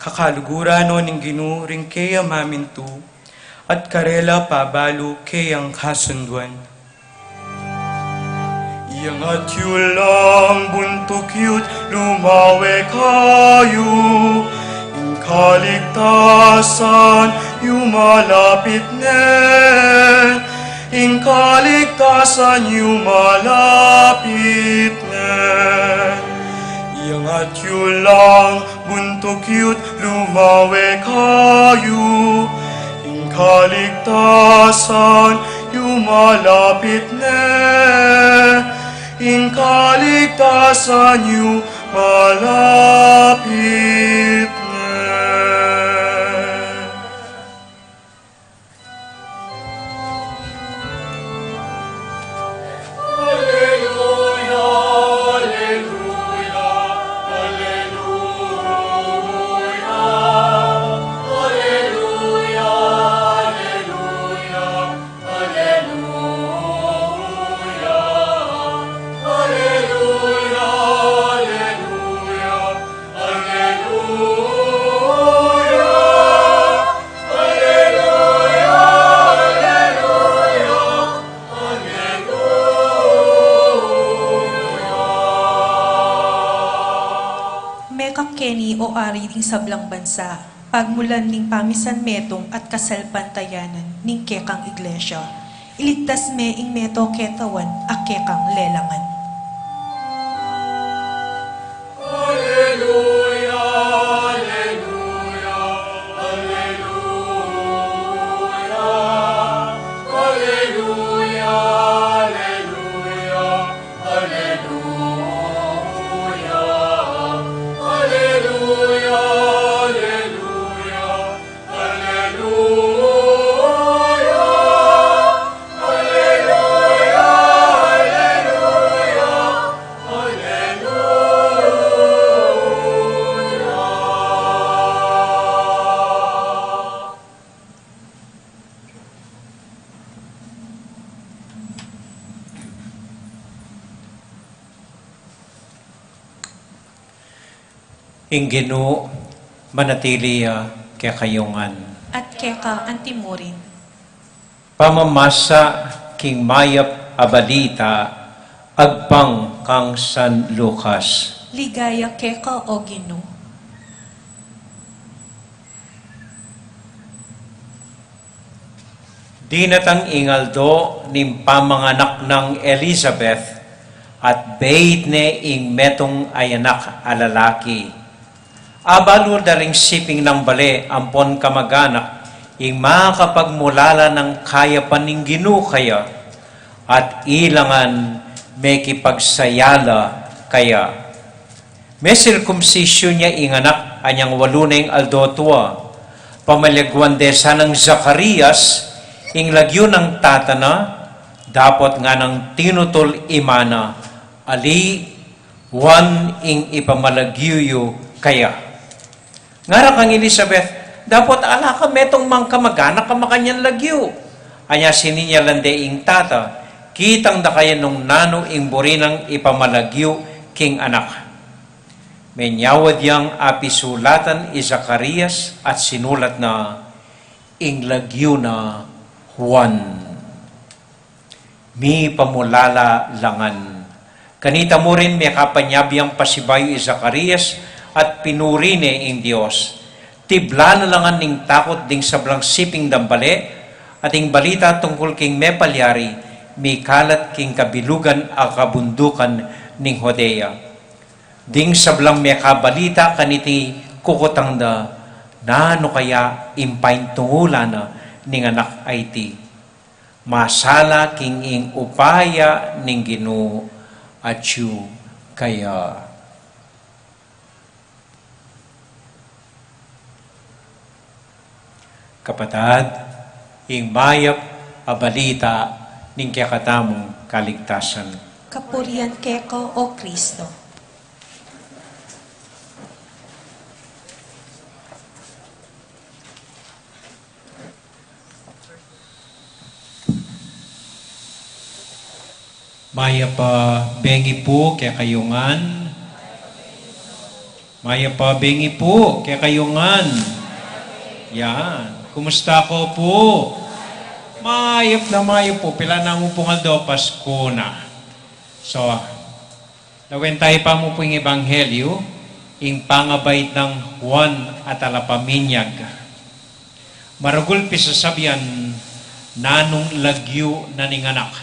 Kakaluguran no ning Ginu ring keya mamintu, at karela pabalu keyang kasunduan. Iangat yu lang buntuk yu't lumawe kayu, ing kaligtasan yu malapit ne, ing kaligtasan yu malapit ne. Iangat yu lang buntuk yu't lumawe kayu, ing kaligtasan yu malapit ne, ing kaligtasan yu malapit ne. Alleluia, alleluia, alleluia. O Ari ding sablang bansa, pagmulan ning pamisan metung at kasalpantayanan ning kekang iglesia. Iligtas me ing meto ketawan a kekang lelangan. Alleluia, alleluia, alleluia, alleluia, alleluia. Alleluia, alleluia, alleluia, alleluia, alleluia, alleluia, alleluia. Ing Ginu manatili ya kekayu ngan. At keka antimurin. Pamamasa king mayap a balita agpang kang San Lucas. Ligaya keka, O Ginu. Dinatang ing aldo ning pamanganak nang Elizabeth, at beit ne ing metung a anak a lalaki. Abalu da ring siping nang bale ampon kamaganak ing makapagmulala nang kayapan ning Ginu kaya, at ila ngan mekipagsaya la kaya. Mesirkumsisyun ya ing anak anyang walu ne ing aldo tua. Pamaliaguan de sanang Zacarias ing lagyu nang tata na, dapot ngana nang tinutul ing ima na, Ali, Juan ing ipamalagyu yu kaya. Ngara kang Elizabeth, Dapot ala ka metung mang kamaganak a makanyan lagyu. Anya sininyalan de ing tata, Kitang da kaya nung nanu ing buri nang ipamalagyu king anak. Menyawad yang apisulatan i Zacarias at sinulat na, Ing lagyu na Juan. Mipamulala la ngan. Kanita mu rin mekapanyabyan pasibayu i Zacarias at pinuri ne ing Dios. Tibla na la ngan ning takut ding sablang siping dang bale, at ing balita tungkul king mepalyari mikalat king kabilugan a kabundukan ning Judea. Ding sablang mekabalita kaniti kukutang da, Nanu kaya ing paintungulan na ning anak a iti? Masala king ing upaya ning Ginu atyu kaya. Kapatad, ing mayap a balita ning kekatamung kaligtasan. Kapurian keka, O Kristo. Mayap a bengi pu kekayu ngan. Mayap a bengi pu kekayu ngan. Yan. Kumusta ko pu? Mayap na mayap pu. Pilan na mu pung aldo, Pasku na. So, lawen tayu pa mu pu ing Ebanghelyu, ing pangabait nang Juan a Talapaminyag. Maragul pisasabian, nanung lagyu na ning anak.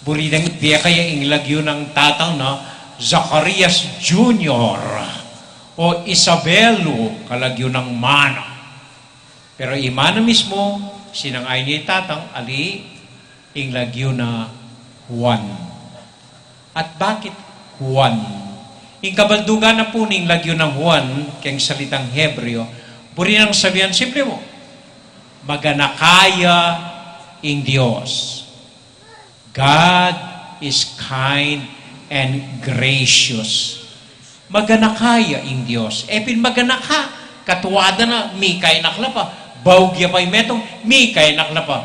Buri deng pekaya ing lagyu nang tatang na Zacarias Junior o Isabelu, kalagyu nang mana. Pero i mana mismu, sinang-ayan ya i tatang, ali ing lagyu na Juan. At bakit Juan? Ing kabaldugan na pu ning lagyu nang Juan, keng salitang Hebreo, buri nang sabian, simple mu, maganaka ya ing Dios. God is kind and gracious. Maganaka ya ing Dios. E pin maganaka, katuadan na, mikayanak la pa. Baug ya pa ing metung, mikayanak la pa.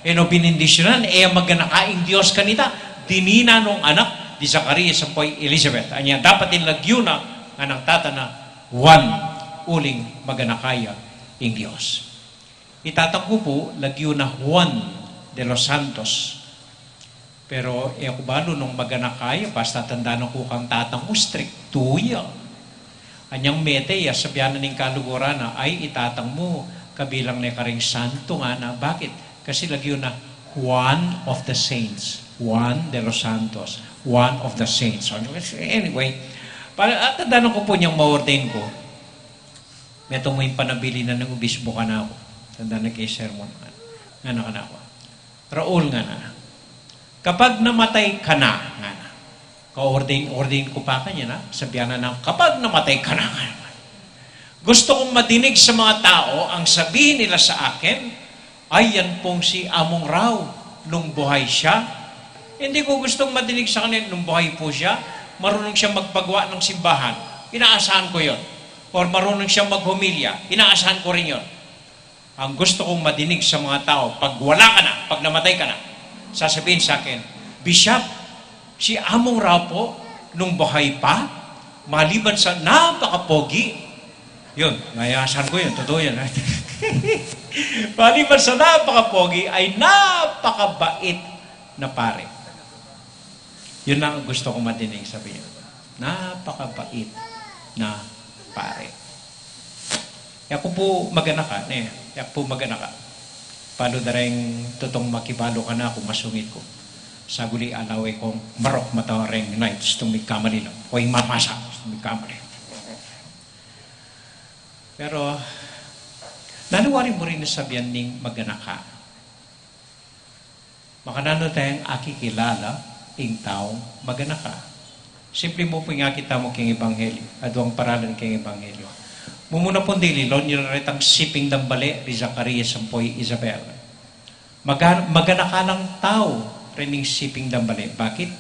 E no binindisyunan, e maganaka ing Dios kanita. Dininan nung anak di Zacarias ampo i Elizabeth. Anya dapat ing lagyu na nganang tata na Juan, uling maganaka ya ing Dios. I tatang ku pu, lagyu na Juan de los Santos. Pero e ku balu nung maganaka ya, basta tanda na ku kang tatang ku, striktu ya. Anyang mete ya, sabian na ning kaluguran na, "Ay, itatang mu kabilang ne karing santo," ngana. Bakit? Kasi lagyu na, "Juan of the Saints, Juan de los Santos, Juan of the Saints." So, anyway, para, at tandaan ko pu, inyang ma-ordain ku, metung mu ing panabilin na ning obispo kanaku. Tandaan na keng sermon, ngana kanaku, "Raul," ngana, "kapag namatay ka na," ngana. Ka-ordain, ordain ku pa kanyan, ha? Sabian na nang, "Kapag namatay ka na," ngana, "gusto kung madinig sa mga tao ang sabihin nila sa akin, 'Ay, yan pung si Among Rau nung buhay siya.'" Hindi ku gustong madinig sa kanya nung buhay pu siya, marunong siya magpagawa ng simbahan. Inaasahan ku yun. Or marunong siya maghomilya. Inaasahan ku rin yun. Ang gusto kung madinig sa mga tao, pag wala ka na, pag namatay ka na, sasabihin sa akin, "Bishop, si Among Rau pu, nung buhay pa, maliban sa napakapogi," yun, inaasahan ku yun, totoo yun, ha? "Maliban sa napakapogi, ay napakabait na pari." Yun lang ang gusto kong madinig, sabi niya. "Napakabait na pari." Yaku pu maganaka, ne? Yaku pu maganaka. Balu da reng tutung makibalu kanaku, masungit ku. Saguli alawe kung marok mata reng knights, tung mikamali lang. O ing mapasa, tung mikamali. Pero, nanu wari mu rin sabian ning maganaka? Makananu tayang akikilala ing taung maganaka? Simple mu pu ing akit tamu keng Ebanghelyo, aduang paralan keng Ebanghelyo. Mumuna pung dili, lonya na retang siping dambale ri Zacarias ampo i Isabel. Maga-, maganaka lang tau rening siping dambale. Bakit?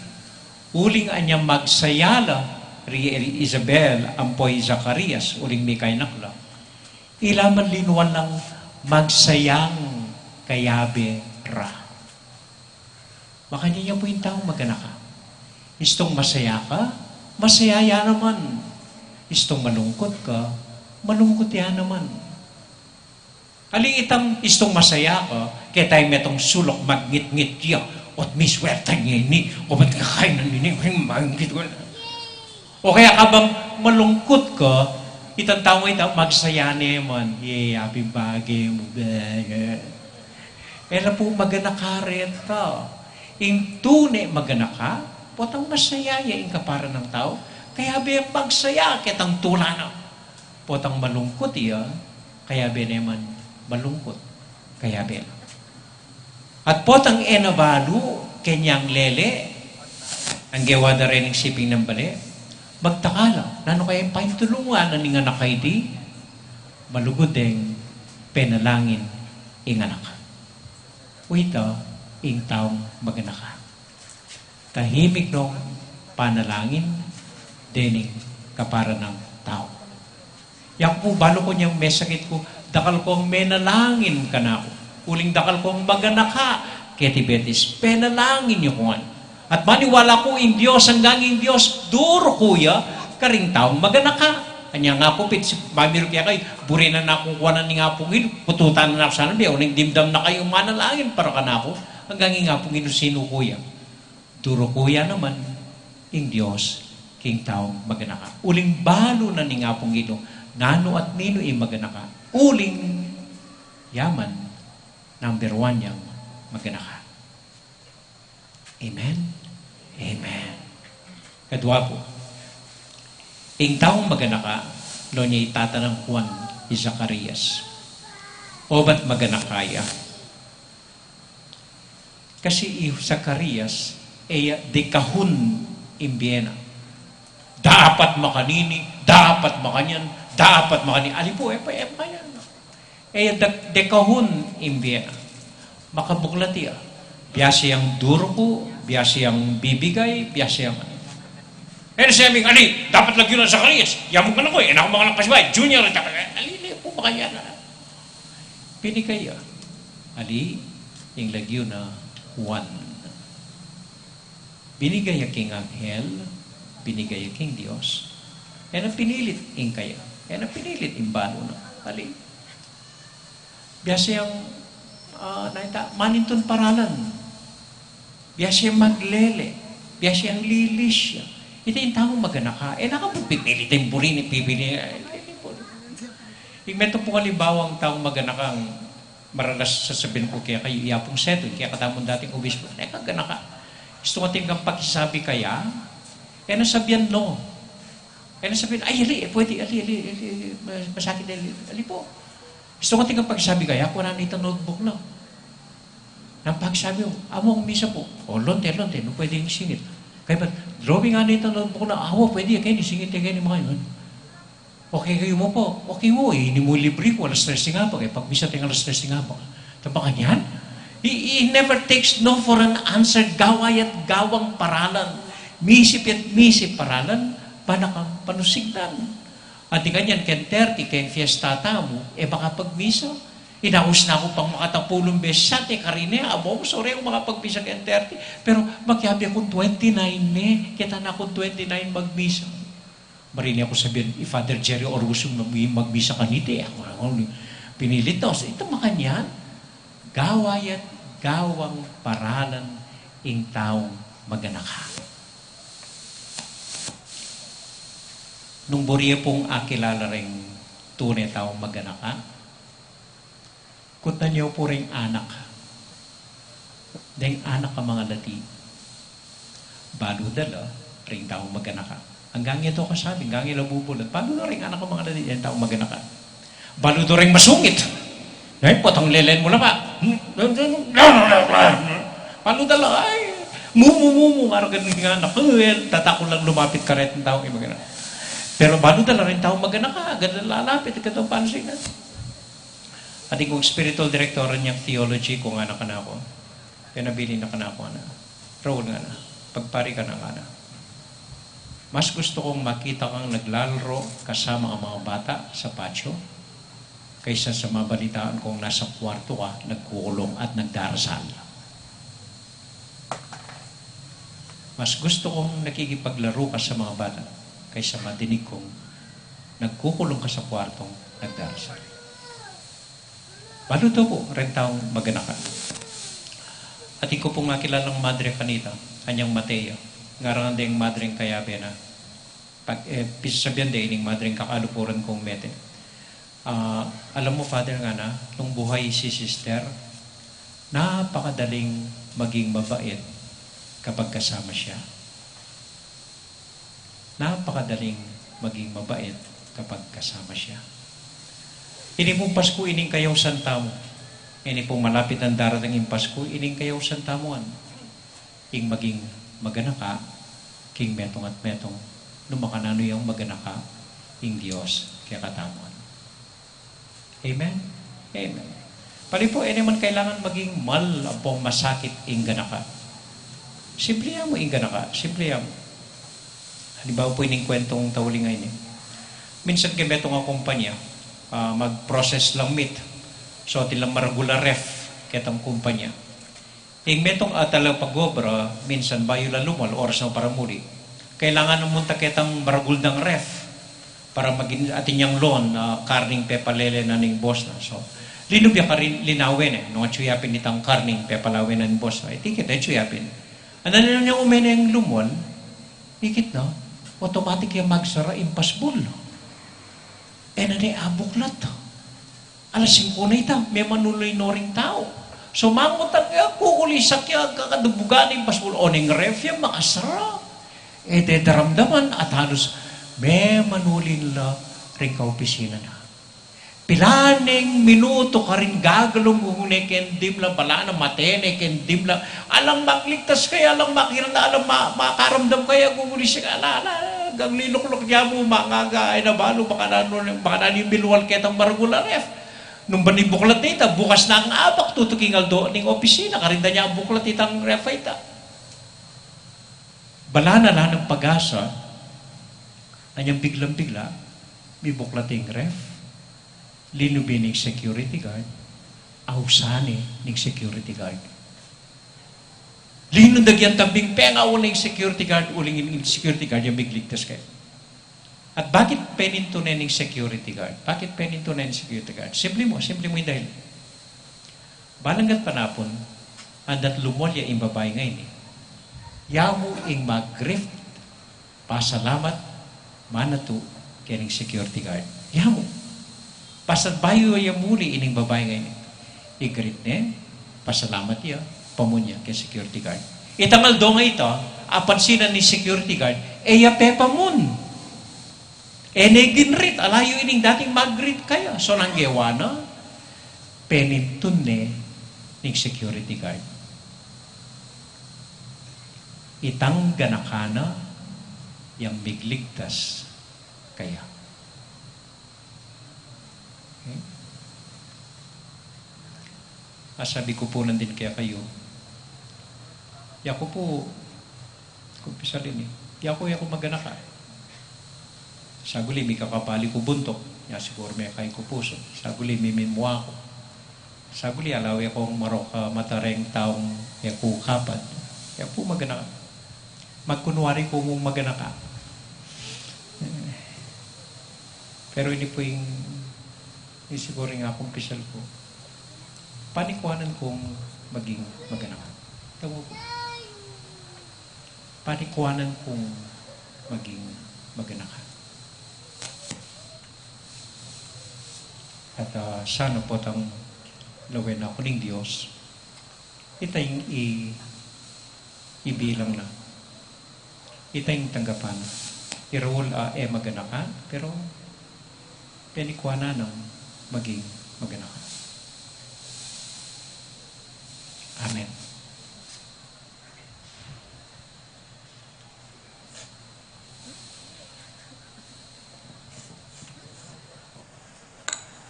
Uling anya magsaya la ri Isabel ampo i Zacarias, uling mikainak la, ila man linwan lang magsayang kayabe ra. Makanyan ya pu ing taung maganaka. Istung masaya ka, masaya ya naman. Istung malungkut ka, malungkut ya naman. Ali itang istung masaya ka, keta ing metung suluk magngitngit ya, "Ot miswerteng ini, o ba't kakain ini, hing mangngit ko na." O kaya kabang malungkut ka, itang taung ita magsaya ne man, "Ye, apin bage mu, be." E la pu maganaka reta. Ing tune maganaka, potang masaya ya ing kapara nang tau, kayabe yang magsaya ketang tula na. Potang malungkut ya, kayabe ne man malungkut, kayabe la. At potang e na balu kenyang lele, angge wada rening siping nang bale, magtaka la, nanu kaya ing paintulungan na ning anak a iti? Malugud deng penalangin ing anak. Uita ing taung maganaka. Tahimik nong panalangin dening kapara nang tau. Yaku pu, balu ku nyang mesakit ku, dakal kong menalangin kanaku. Uling dakal kong maganaka keti Betis, penalangin yu ku ngan. At maniwala ku ing Dios, anggang ing Dios, duruku ya karing taung maganaka. Anya nga ku pit, mamiru kekayu, buri na naku kuanan ning Apung Ginu, kututan na naku sana, bia, uling dimdam na kayu manalangin para kanaku, anggang ing Apung Ginu sinuku ya. Duruku ya naman ing Dios king taung maganaka. Uling balu na ning Apung Ginu nanu at ninu ing maganaka. Uling ya man number one yang maganaka. Amen? Amen. Kadua pu, ing taung maganaka, lonya itatan nang Juan i Zacarias. Obat maganaka ya. Kasi i Zacarias, e ya dekahun ing bie na. Dapat makanini, dapat makanyan, dapat makanini. Ali pu, e pa, e pa kanyan. E ya de-, dekahun ing bie na. Makabuklat ya. Biasa yang duruku, biasa yang bibigay, biasa yang... E na sinabi, "Ali, dapat lagyu na Zacarias. Yamu ka na ku, e na ku manganak pasibayu. Junior, dapat." Ali, ali pu makanyan na. Binigay ya. Ali, ing lagyu na Juan. Binigay ya king anghel, binigay ya king Dios. E na pinilit ing kaya. E na pinilit ing balu na. Ali. Biasa yang, ah, naita, manintun paralan. Biasa yang maglele. Biasa yang lilis ya. Ita ing taung maganaka, e na ka pu pipili, ita ing buri ne, pipili ne. Ing metung pung alimbawang taung maganaka, maralas sasabian ku kekayu, ya pung setu, kekatamung dating obispo, e ka ganaka. Gustu kung atin kang pakisabi kaya, e na sabian no. E na sabian, ay, ali, e pwede, ali, ali, ali, mas-, masakit, ali, ali pu. Gustu kung atin kang pakisabi kaya, kunan ne ita notebook na. Nang pakisabi mu, among misa pu. O, lonte, lonte, nu pwede ing singit. Kaya pa, drawing nga ne ita notebook na, awa, pwede, e keni, singit, e keni, mga yun. Okay kayu mu pu, okay mu, ini mu libri ku, alas tres ing apaga, e pagmisa teng alas tres ing apaga. Ita makanyan? He, he never takes no for an answer, gawa ya't gawang paralan. Misip ya't misip paralan, ba na kang panusignan. Anti kanyan, keng thirty, keng fiesta tamu, e makapagmisa. Inaus na ku pang makatapulung beses at e karin e, abo, sorry, aku makapagmisa keng thirty. Pero makiabe kung twenty-nine ne, kita na kung twenty-nine magmisa. Marin e aku sabian, i Father Jerry Orusum mag-, magmisa kanita e. Aku na, aku, pinilit na, ita makanyan, gawa ya't gawang paralan ing taung maganaka. Nung buri ye pung akilala ring tune taung maganaka, kutnan ye pu ring anak. Deng anak a mangalati. Balu da la ring taung maganaka. Anggang e to kasabi, anggang e la bubulat. Balu da ring anak a mangalati, deng taung maganaka. Balu da ring masungit. Ay, potang lelen mu la pa. Balu da la, ay. Mumu, mumu, ngarang anak. Ay, tatakul lang lumapit karetang taung maganaka. Pero balu da la ring taung maganaka, agad lang lalapit, agad lang pansinan. Atin kung spiritual director ning theology, kung ngana kanaku, penabilin na kanaku, ngana, Raul, ngana, pagpari ka na, ngana, mas gustu kung makita kang naglalaro kasama kang mga bata sa patio kaysa sa mabalitaan kung nasa kwartu ka nagkukulung at nagdarasal. Mas gustu kung nakikipaglaro ka sa mga bata kaysa madinig kung nagkukulung ka sa kwartong nagdarasal. Balu da pu ring taung maganaka. Atin ku pung akilalang madre kanita, anyang Matea. Ngaran deng madreng kayabe na. Pag, e, pisasabian de ining madreng kakalupuran kung mete. A, alam mo, Father, ngana, nung buhay si Sister, napakadaling maging mabait kapag kasama siya. Napakadaling maging mabait kapag kasama siya. Ini pung Pasku, ining kayausan tamu. Ini pung malapit nang darating ing Pasku, ining kayausan tamu ngan. Ing maging maganaka king metung at metung, nung makananu yang maganaka ing Dios kekatamu ngan. Amen? Amen. Pali pu, e naman kailangan maging mal ampong masakit ing ganaka. Simple ya mu ing ganaka, simple ya mu. Halimbawa pu, ining kwentong tauli ngeni. Minsan keng metung a kumpanya, a, mag-process lang meat. So, atin lang maragul a ref ketang kumpanya. Ing metung a talapag-obra, minsan bayu la lumwal, oras na para muli. Kailangan na munta ketang maragul dang ref para maging atin yang loan a karning pepalele na ning boss na. So, linub ya karin, linawen ne, nung atsu ya pin itang karning pepalele na ning boss na. Iti kita, atsu ya pin. Ana, linub yang ume neng lumwal, ikit na, automatic yang magsara ing pasbul. E na ne abuklat. Alas singko na ita, memanuli no ring tau. So, mangutan ya, kukulisak ya, kakadubugan ing pasbul, o ning ref ya, makasara. E de daramdaman, at halos memanuli la ring kaopisina na. Pilan neng minutu karin gagalung, gugune keng dimla, bala na mate ne keng dimla. Alang magligtas kaya, alang makiramdam, alang ma-, makaramdam kaya, gugulisak, ala, ala, gaglukluk ya mu, mangaga, ay na balu, makananu, makananu ing milwal ketang maragul a ref. Nung ban ibuklat na ita, bukas na ing abak, tutuking aldo ning opisina, karin da ne abuklat itang ref a ita. Bala na la nang pag-asa, anyang biglang-bigla, mibuklat ing ref, linub ne ning security guard, ausan ne ning security guard. Linundag yang tambing, pengawa ning security guard, uling ing security guard yang migligtas kaya. At bakit penintu ne ning security guard? Bakit penintu ne ning security guard? Simple mu, simple mu ing dahil. Balanggat panapun, andat lumwal ya ing babai ngeni, ya mu ing mag-grift Pasalamat manatu kening security guard. Yamu. Pasal bayu ya muli ining babai ngeni, i-greet ne, pasalamat ya, pamun ya keng security guard. Itang aldo nga ita, apansinan ning security guard, e ya pepamun. E ne gin-greet, ala yu ining dating mag-greet kaya. So, nanu ing gewa na? Penintun ne ning security guard itang ganaka na yang migligtas kaya. Hmm? Asabi ku pu nandin kekayu, yaku pu, kumpisal ini, yaku, yaku maganaka. Saguli mikakabali ku buntuk, nya siguru mekay ku pusu. Saguli mimimua ku. Saguli ala we kung marok a mata reng taung e ku kapad. Yaku maganaka. Magkunwari ku mung maganaka. Pero ini pu ing, ini siguru ing akumpisal ku. Panikuanan kung maging maganaka. Tawa ku. Panikuanan kung maging maganaka. At, ah, sana potang lawen na ku ning Dios. Ita ing i-, ibilang na. Ita ing tanggapan na. I Raul, ah, e maganaka, pero penikuanan nang maging maganaka. Amen.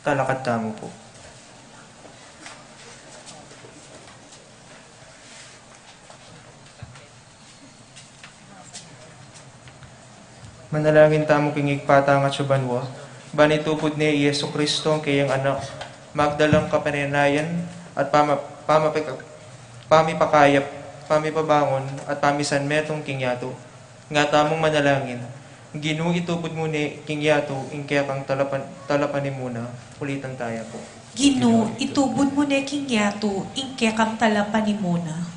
Talakad tamu pu. Manalangin tamu king Ibpa tang atsu banua, ban itubud ne i Jesucristo a keyang Anak, magdalang kapanenayan at pama-, pamapika-, pamipakayap, pamipabangun, at pamisanmetung king yatu. Nga tamung manalangin. Ginu, itubud mu ne king yatu ing kekang talapan-, talapanimuna. Ulitan taya pu. Ginu, itubud mu ne king yatu ing kekang talapanimuna.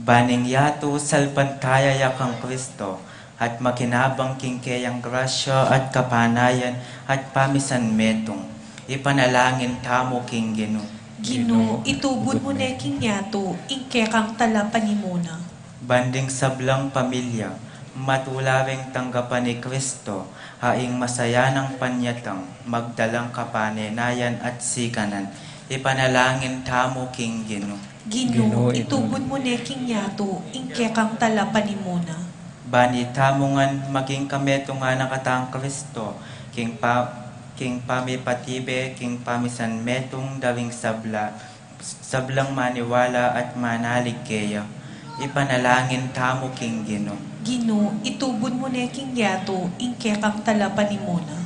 Ban ing yatu salpantaya ya kang Kristo, at makinabang king keyang grasya at kapanayan at pamisanmetung. Ipanalangin tamu king Ginu. Ginu, itubud mu ne king yatu ing kekang talapanimuna. Ban ding sablang pamilya, matula reng tanggapan i Kristo, a ing masayanang panyatang, magdalang kapanenayan at sikanan. Ipanalangin tamu king Ginu. Ginu, itubud mu ne king yatu ing kekang talapanimuna. Ban itamu ngan maging kametungan na katang Kristo, king pa-, king pamipatibe, king pamisanmetung da ring sabla, sablang maniwala at manalig keya. Ipanalangin tamu king Ginu. Ginu, itubud mu ne king yatu ing kekang talapanimuna.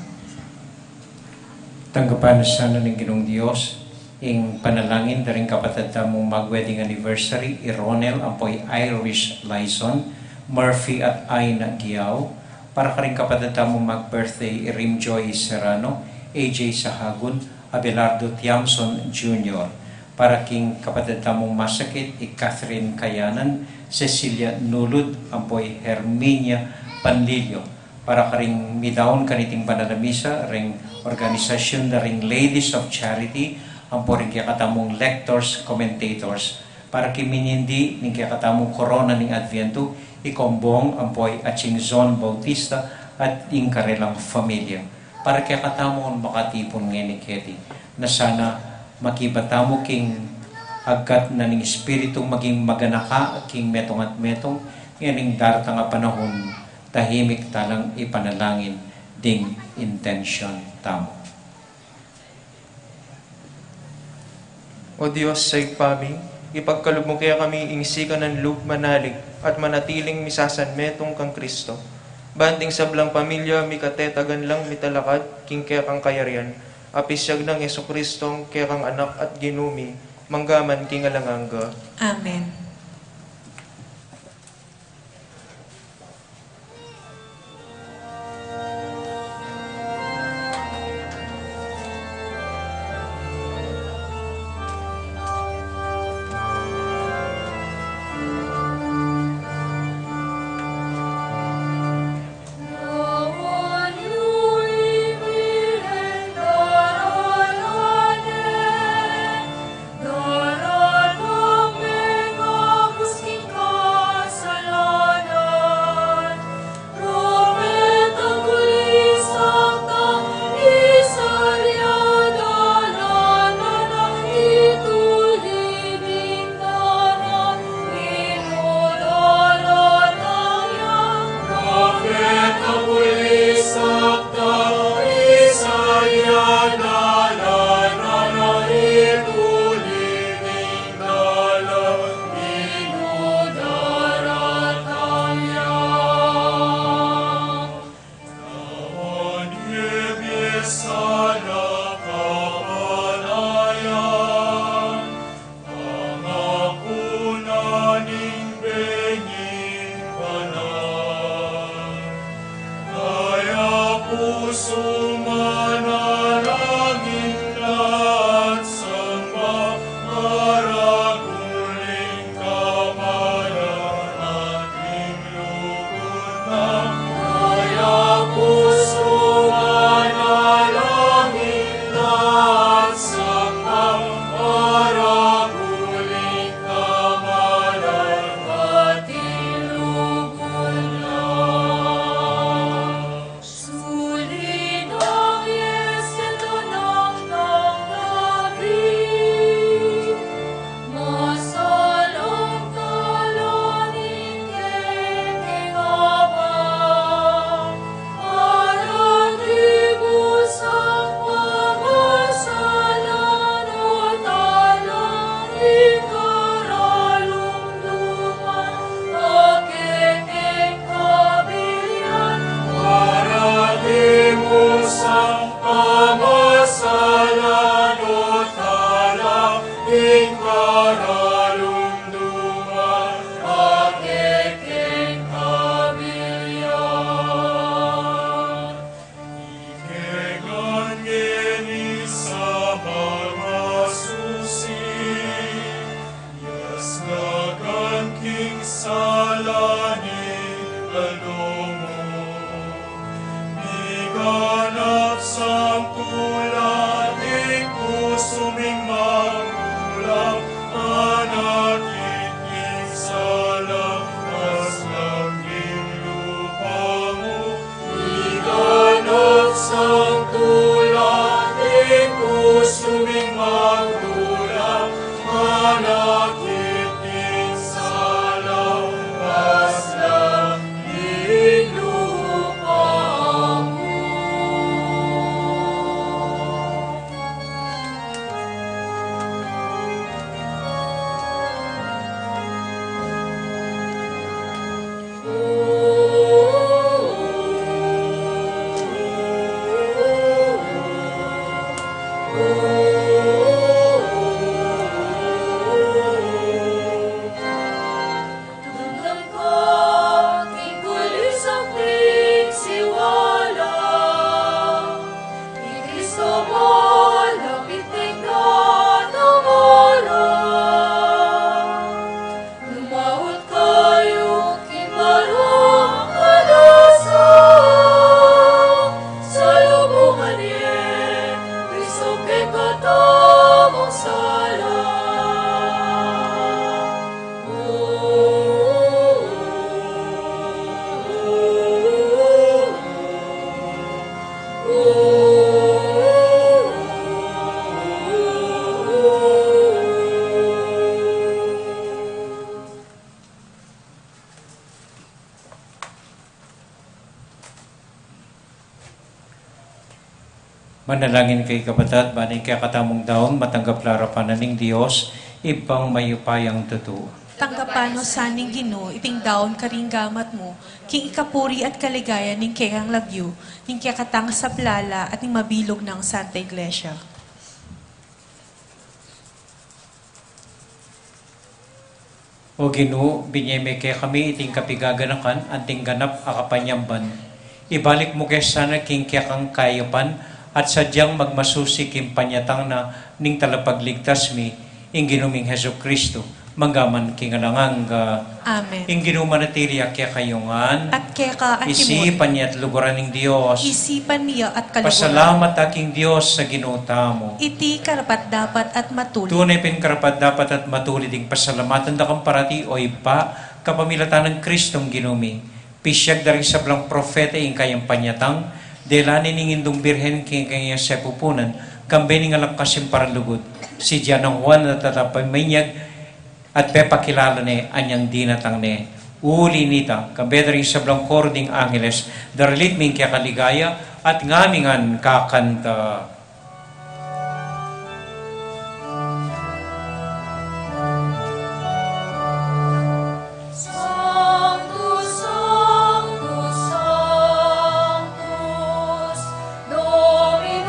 Tanggapan na sana ning Ginung Dios ing panalangin da ring kapatad tamung mag-wedding anniversary, i Ronel ampo i Iris Lyson Murphy at Aina Giao, para karing kapatad tamung mag-birthday, i Rimjoy Serrano, A J Sahagun, Abelardo Tiamson Junior, para king kapatad tamung masakit, i Catherine Kayanan, Cecilia Nulud, ampo i Herminia Panlilio, para karing midaun kaniting banal a misa, ring organisasyun da ring Ladies of Charity, ampo ring kekatamung lectors, commentators, para king minindi ning kekatamung korona ning Adviento, i Kombong ampo i Atsing Zon Bautista at ing karelang familia. Para kekatamu makatipun ngeni keti, na sana makibat tamu king agkat na ning Espiritu maging maganaka king metung at metung, ngening daratang a panahun, tahimik talang ipanalangin ding intensyon tamu. O Dios a Ibpa mi, ipagkalub mu kekami ing sikanan lub manalig at manatiling misasanmetung kang Kristo. Ban ding sablang pamilya mikatetagan lang mitalakad king kekang kayarian, a pisyag nang Jesucristo a kekang Anak at Ginu mi, mangga man king alang angga. Amen. Sana kapanayan, pangaku na ning bengi banan. Kaya pusu manalangin at samba, maragul ing kamalan at ing lugud na. Kaya pusu manalangin at samba, maragul ing kamalan at ing lugud na. Sulid ang Yesu nang tanggapi, masalang tala ning kekeng Ama, para tibus ang pamasalan o tala ning karalum duman, a kekeng kabilian. Para tibus ang pamasalan o tala ning karalum duman, a kekeng kabilian. Ikeng ngeni sa pamasusi, yasnagan king sala ning lagyu mu. Miganap sang tula ning pusu ming magulang, manakit king sala, maslak king lupa mu. Miganap sang tula ning pusu ming magulang, manakit king sala, maslak king lupa mu. Dumdam ka king kulisang pigsiwala, i Kristo malapit ing katamaran. Lumahut kayu king barang kalasan, salubungan ye Kristo kekatamung sala. Manalangin kayu, kapatad, ban ing kekatamung daun matanggap la arapan na ning Dios, Ibpang mayupayang tutu. Tanggapan na sa ning Ginu iting daun karing gamat mu, king ikapuri at kaligayan ning kekang lagyu, ning kekatang saplala at ning mabilug nang Santa Iglesia. O Ginu, binie me kekami iting kapigaganakan anting ganap a kapanyamban. Ibalik mu ke sana king kekang kayapan at sadyang magmasusi king panyatang na ning Talapagligtas mi, ing Ginu ming Jesucristo, mangga man king alang angga. Amen. Ing Ginu manatili ya kekayu ngan. At keka antimurin. Isipan ya at luguran ning Dios. Isipan mi ya at kaluguran. Pasalamat ta king Dios a Ginu tamu. Iti karapat-dapat at matuli. Tune pin karapat-dapat at matuli ding pasalamatan da ka parati, o Ibpa, kapamilatan nang Kristong Ginu mi. Pisiag da ring sablang propeta ing kayang panyatang, dela ne ning Indung Birhen king kayang sepupunan, kambe ning anak na sing paralugud, si Dian nang Juan a tatapaminyag, at pepakilala ne anyang dinatang ne. Uli nita, kambe da ring sablang koro ding angeles, daralit mi ing keka ligaya, at ngami ngan kakanta. Sanctus, Sanctus, Sanctus, Dominus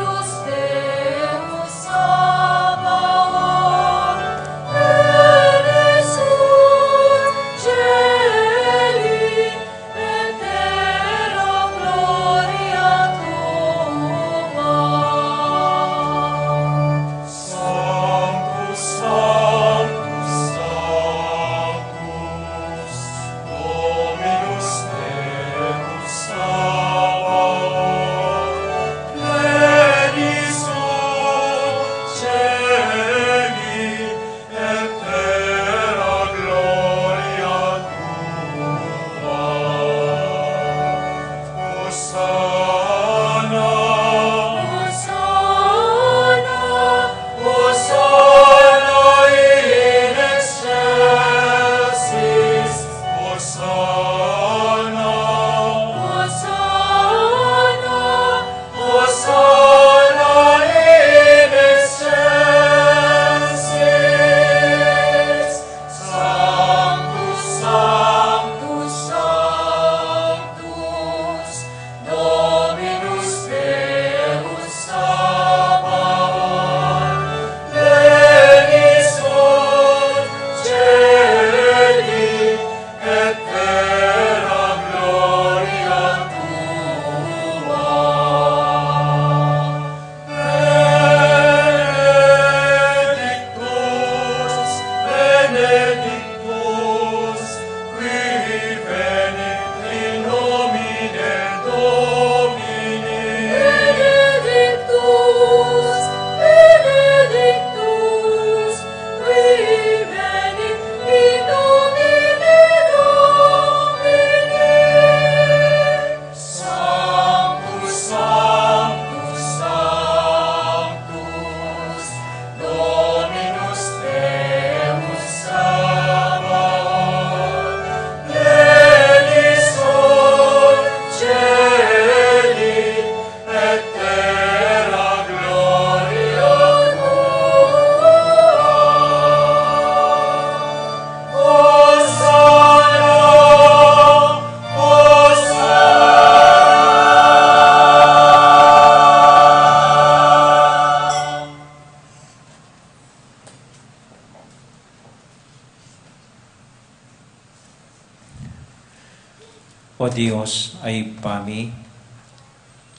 Dios a Ibpa mi,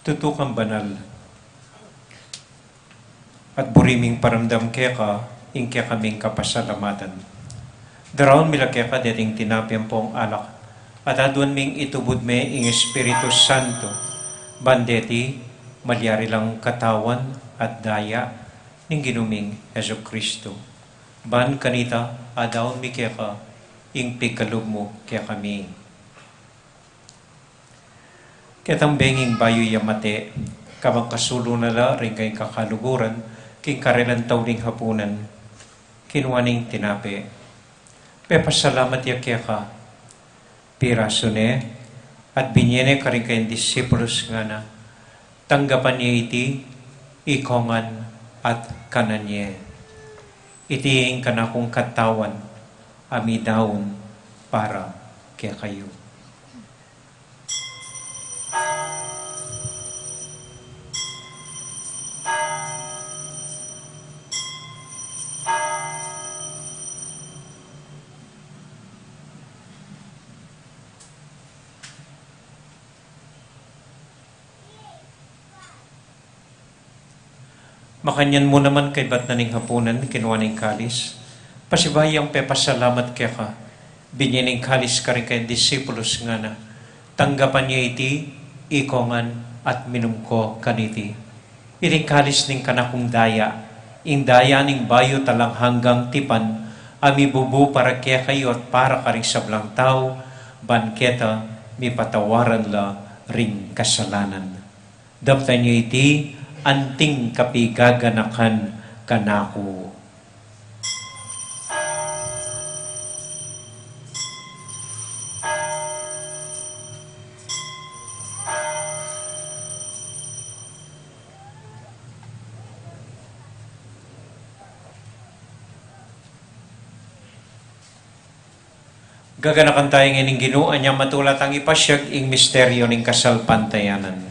tutu kang banal, at buri ming paramdam keka ing kekaming kapasalamatan. Daraun mi la keka deting tinape ampong alak, at aduan ming itubud me ing Espiritu Santo, ban deti malyari lang katawan at daya ning Ginu ming Jesucristo. Ban kanita, adaun mi keka ing pikalub mu kekami. Ketang benging bayu ya mate, kabang kasulu na la ring kayang kakaluguran, king karelang tauling hapunan, kinua neng tinape, pepasalamat ya keka, pirasu ne, at binye ne karing kayang disipulus, ngana, tanggapan ye iti, ikongan at kanan ye. Iti ing kanakung katawan, a midaun para kekayu. Makanyan mu naman kaybat na ning hapunan, kinua ne ing kalis, pasibayu yang pepasalamat keka, binye ne ing kalis karing kayang disipulus, ngana, tanggapan ye iti, ikongan at minum ko kaniti. Iti ing kalis ning kanakung daya, ing daya ning bayu at alang anggang tipan, a mibubu para kekayu at para karing sablang tau, ban keta mipatawaran la ring kasalanan. Daptan ye iti anting kapigaganakan kanaku. Gaganakan taya ngeni ning Ginu, anya matula tang ipasyag ing misteryu ning kasalpantayanan.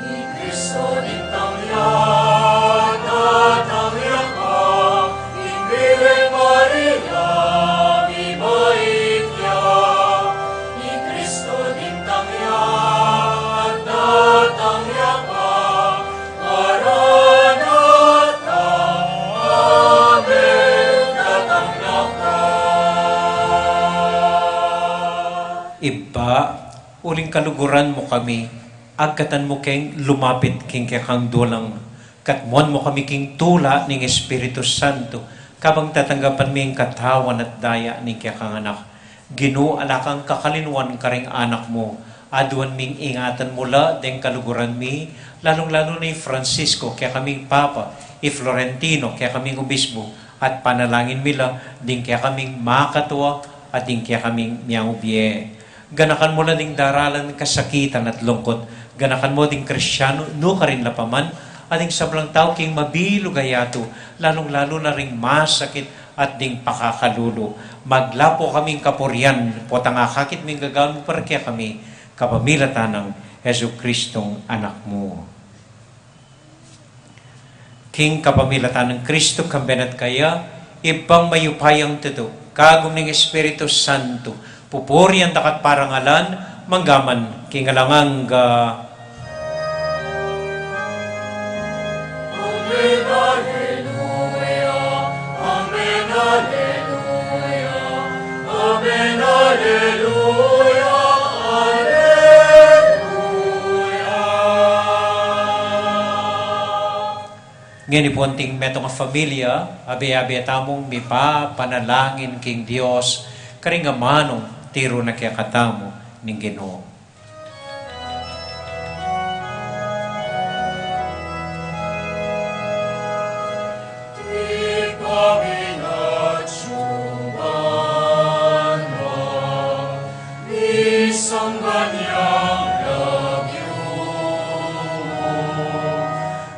I Kristo dintang ya, datang ya ka, ing Birhen Maria, mibait ya. I Kristo dintang ya, datang ya ka, Maranatha, amen, datang na ka. Ibpa, uling kaluguran mu kami, agkatan mu keng lumapit king kekang dulang, katmuan mu kami king tula ning Espiritu Santo, kabang tatanggapan mi ing katawan at daya ning kekang Anak. Ginu, ala kang kakalinuan karing anak mu, aduan ming ingatan mu la deng kaluguran mi, lalung-lalu na i Francisco, kekaming Papa, i Florentino, kekaming Obispo, at panalangin mi la ding kekaming makatua at ding kekaming miang ubie. Ganakan mu la ding daralan kasakitan at lungkut, ganakan mu ding Kristianu nukarin la pa man, at ding sablang tau king mabilug a yatu, lalung-lalu na ring masakit at ding pakakalulu. Maglapu kaming kapurian, potang akakit ming gagawan mu para kekami, kapamilatan nang Jesucristong Anak mu. King kapamilatan nang Kristo, kambe na at kaya, Ibpang mayupayang tutu, kagum ning Espiritu Santo, pupurian da ka at parangalan, mangga man king alang angga. Amen, alleluia. Amen, alleluia. Amen, alleluia. Alleluia. Ngeni pu anting metung a familia, abe-abe tamung mipapanalangin king Dios, karing amanung tiru na kekatamu ning Ginu. Ipaminas yu banua, misamban ya ing lagyu mu,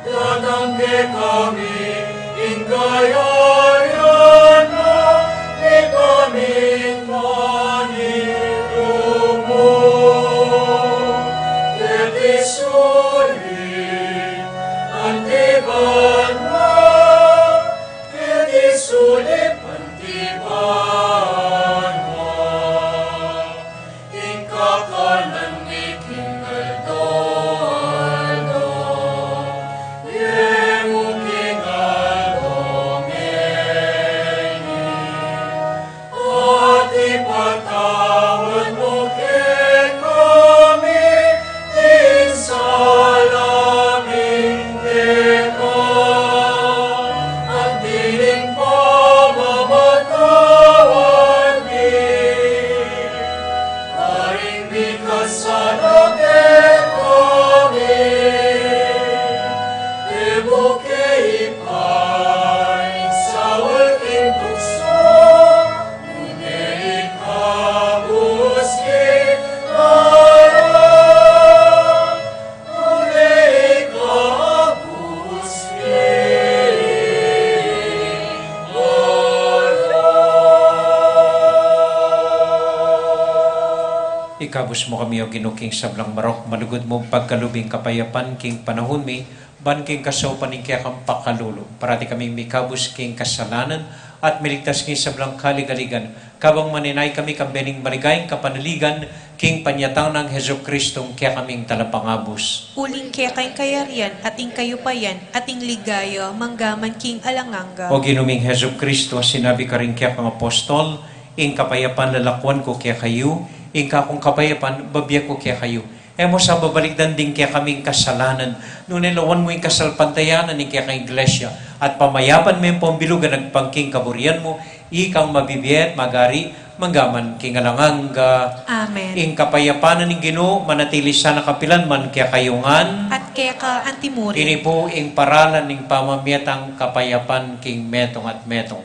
datang kekami ing kayarian mu, mipamintuan ing lub mu keti sulip anti banua, keti sulip anti banua. Kabus mu kami, O Ginu, king sablang marok, malugud mu pagkalub ing kapayapan king panahun mi, ban king kasaupan ning kekang pakalulu, parati kaming mikabus king kasalanan, at miligtas king sablang kaligaligan, kabang maninay kami kambe ning maligayang kapanaligan, king panyatang nang Jesucristo, ing kekaming Talapangabus. Uling keka ing kayarian, at ing kayupayan, at ing ligaya, manggaman king alang angga. O Ginu ming Jesucristo, a sinabi karing kekang apostol, ing kapayapan lalakuan ku kekayu, ing kakung kapayapan bibie ku kekayu. E mu sa babalikdan ding kekaming kasalanan, nune lawan mu ing kasalpantayanan ning kekang Iglesia, at pamayapan me ampong bilug a agpang king kaburian mu, ikang mabibie at magari, manggaman king alang angga. Amen. Ing kapayapan ning Ginu, manatili sana kapilan man kekayu ngan. At keka anti murin. Ini pu ing paralan ning pamamie tang kapayapan king metung at metung.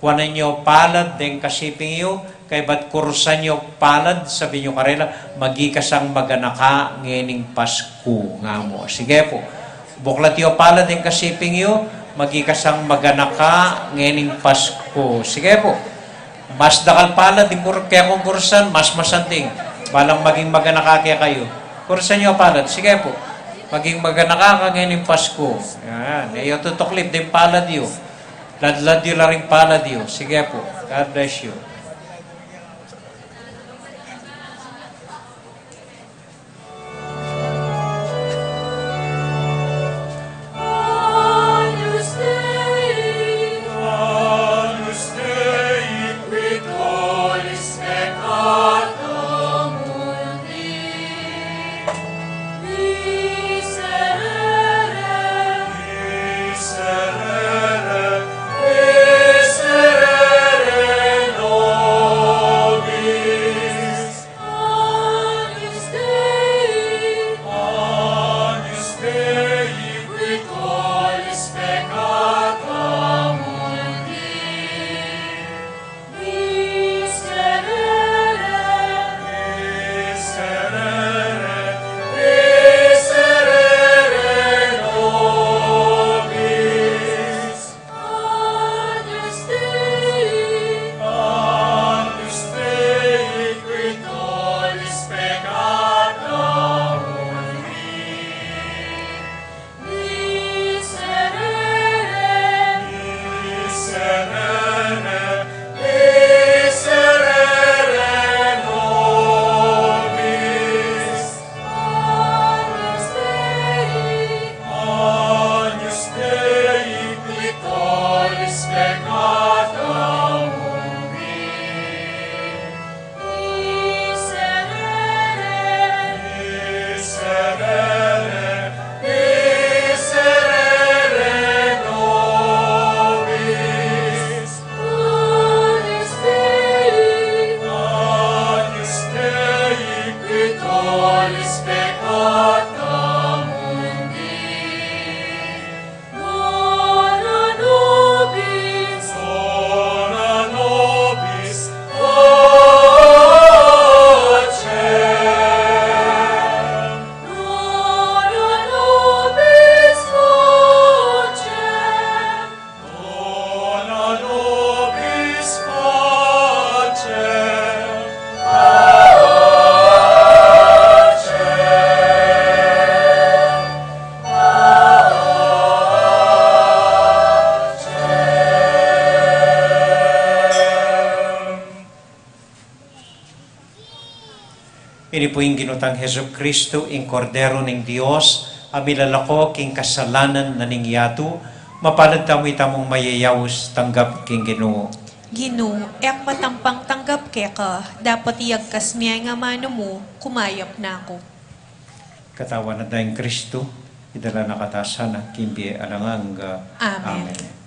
Kuanan yu palad deng kasiping yu, kaybat kurusan yu palad, sabi yu karela, maging kasang maganaka ngening Pasku, nga mu. Sige pu. Buklat yu palad deng kasiping yu, maging kasang maganaka ngening Pasku. Sige pu. Mas dakal palad ding kur-, kekong kurusan, mas masanting. Balang maging maganaka kekayu. Kurusan yu palad. Sige pu. Maging maganaka ka ngening Pasku. Yan. E yu tutuklip ding palad yu. Ladlad yu la ring palad yu. Sige pu. God bless you. Ini pu ing Ginu tang Jesucristo, ing Kordero ning Dios, a milalako king kasalanan na ning yatu. Mapalad tamu itamung mayayaus tanggap king Ginu. Ginu, e ku matampang tanggap keka, dapot iyagkas mu ing amanu mu, kumayap na ku. Katawan at daya nang Kristu, idala na katamu sana king bie alang angga. Amen. Amen.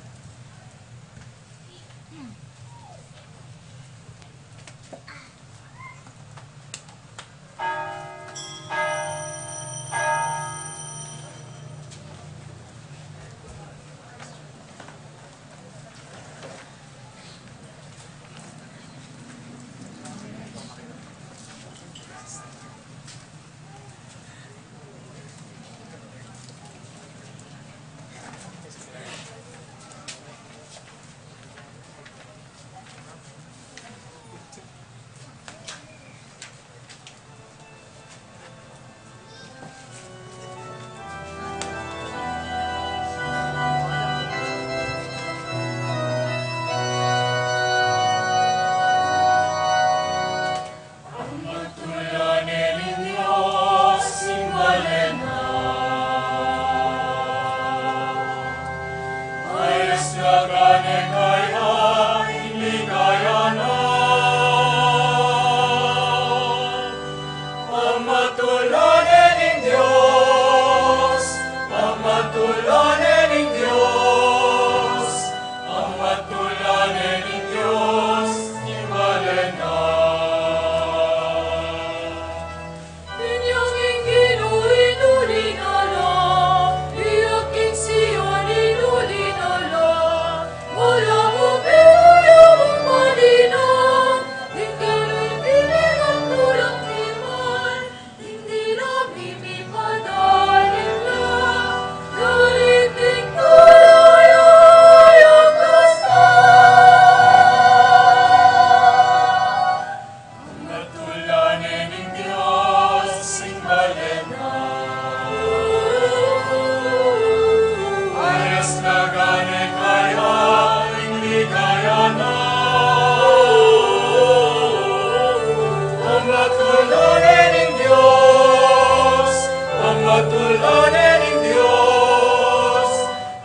Pamatulan ne ning Dios,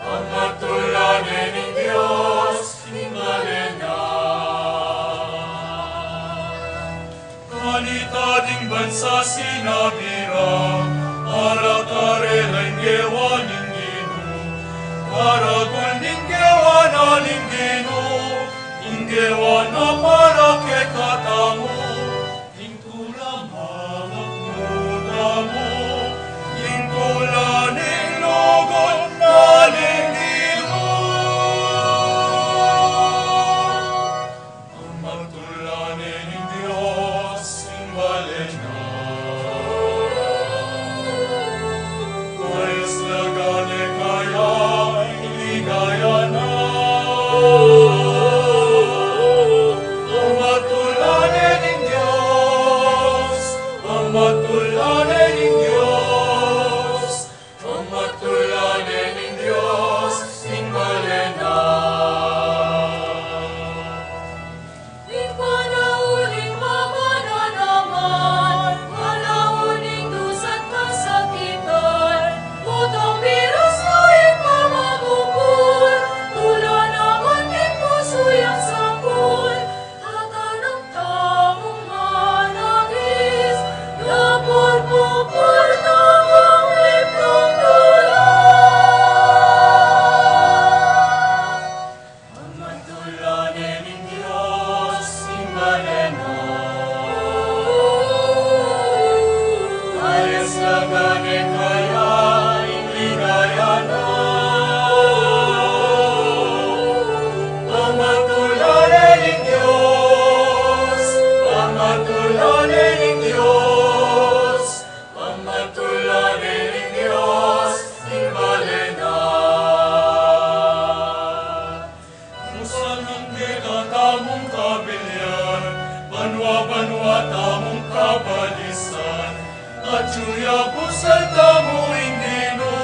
pamatulan ne ning Dios ing balen na. Kanita ding bansa sinabi ra, para karela ing gewa ning Ginu, maragul ning gewa na ning Ginu, ing gewa na para kekatamu. Ing tula mabaknu tamu, ing tula ning lugud na ning Ginu. Pamatulan ne ning Dios ing balen na. Maisla gane kaya ing ligaya na. Pamatulan ne ning Dios, pamatulan ne ning Dios, pamatulan ne ning Dios ing balen na. Ing panaun ning mamananaman, panaun ning dusa't kasakitan, utang biras na ing pamamukul, tula naman king pusu yang sangkul, tatanam tamung manangis, lapur pupur tamung liplung tula. Pamatulan ne ning Dios ing balen na. Maisla gane kaya ing ligaya na. Pamatulan ne ning Dios, pamatulan ne ning Dios, pamatulan ne ning Dios ing balen na. Musan nang kekatamung kabilian, banua-banua tamung kabalisan, atyu ya busal tamu ing Ginu,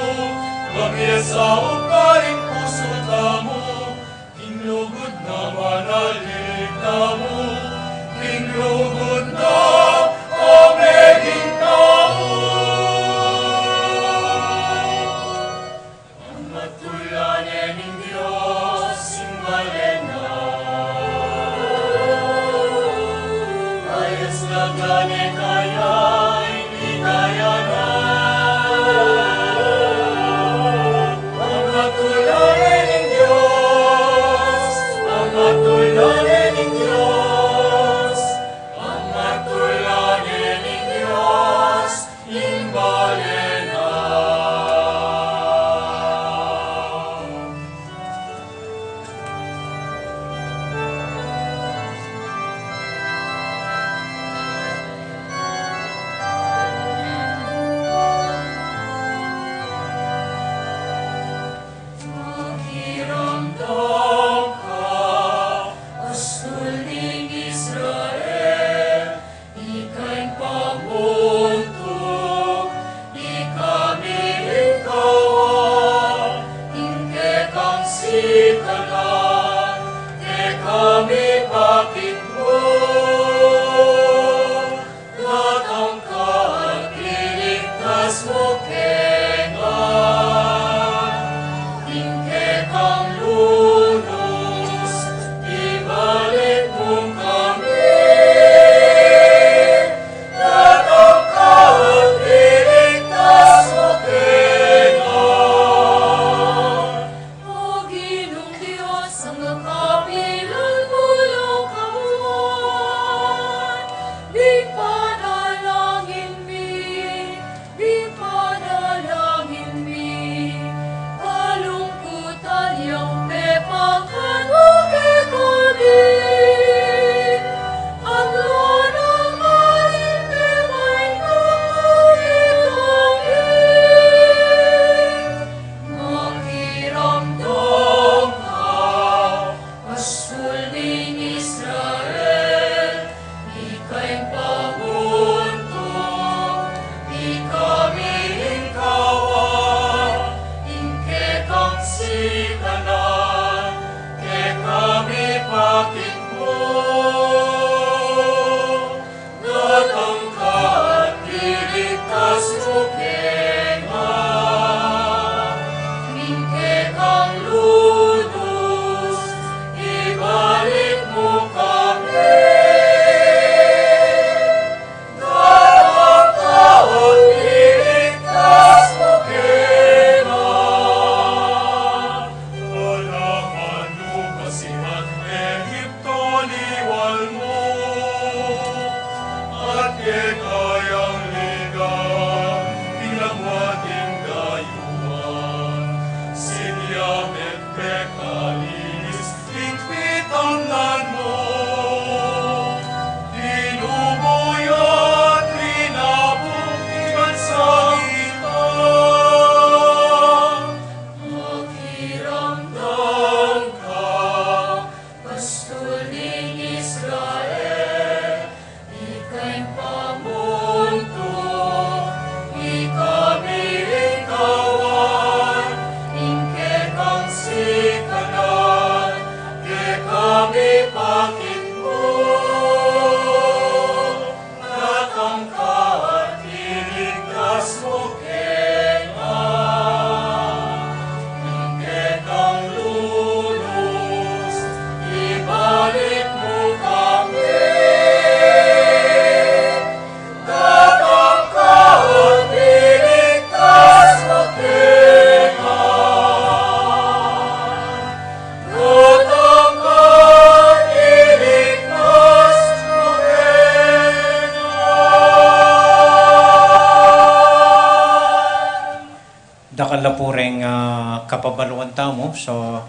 bang e saup karing pusu tamu, ing lugud na manalig tamu, ing lugud na a meging tau. Pamatulan ne ning Dios ing balen na. Maisla gane kaya ing ligaya na. Pamatulan ne ning Dios, pamatulan ne ning Dios. Dakal la pu reng, ah, kapabaluan tamu. So,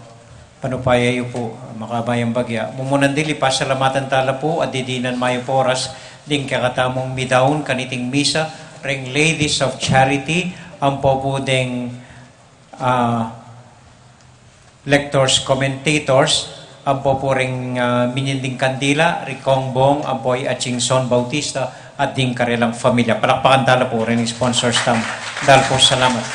panupaya yu pu, makabayang bagya. Mumunan dili, pasalamatan tala pu, at didinan mayap a oras ding kekatamung midaun kaniting misa, reng Ladies of Charity, ampo pu deng, ah, lectors, commentators, ampo pu reng, ah, minyinding kandila, ri Kong Bong, ampo i Achingson Bautista, at ding karelang familia. Palakpakan tala pu reng sponsors tamu. Dakal pung salamat.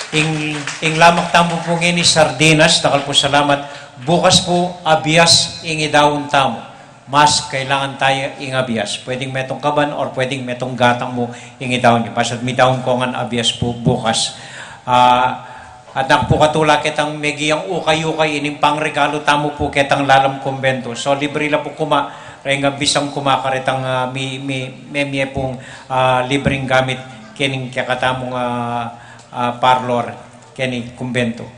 Ing, ing lamak tamu pu ngeni sardinas, dakal pung salamat. Bukas pu, abias ing idaun tamu. Mas kailangan taya ing abias. Pwedeng metung kaban or pwedeng metung gatang mu ing idaun yu. Basta't midaun ko ngan abias pu bukas. Ah, at nang pu katula ketang megiang ukay-ukay ining pangregalu tamu pu ketang lalam kumbentu. So, libre la pu kuma, reng bisang kuma karetang, ah, mi, mi, memie pung, ah, libreng gamit kening kekatamung, ah, ah, parlor keni kumbentu.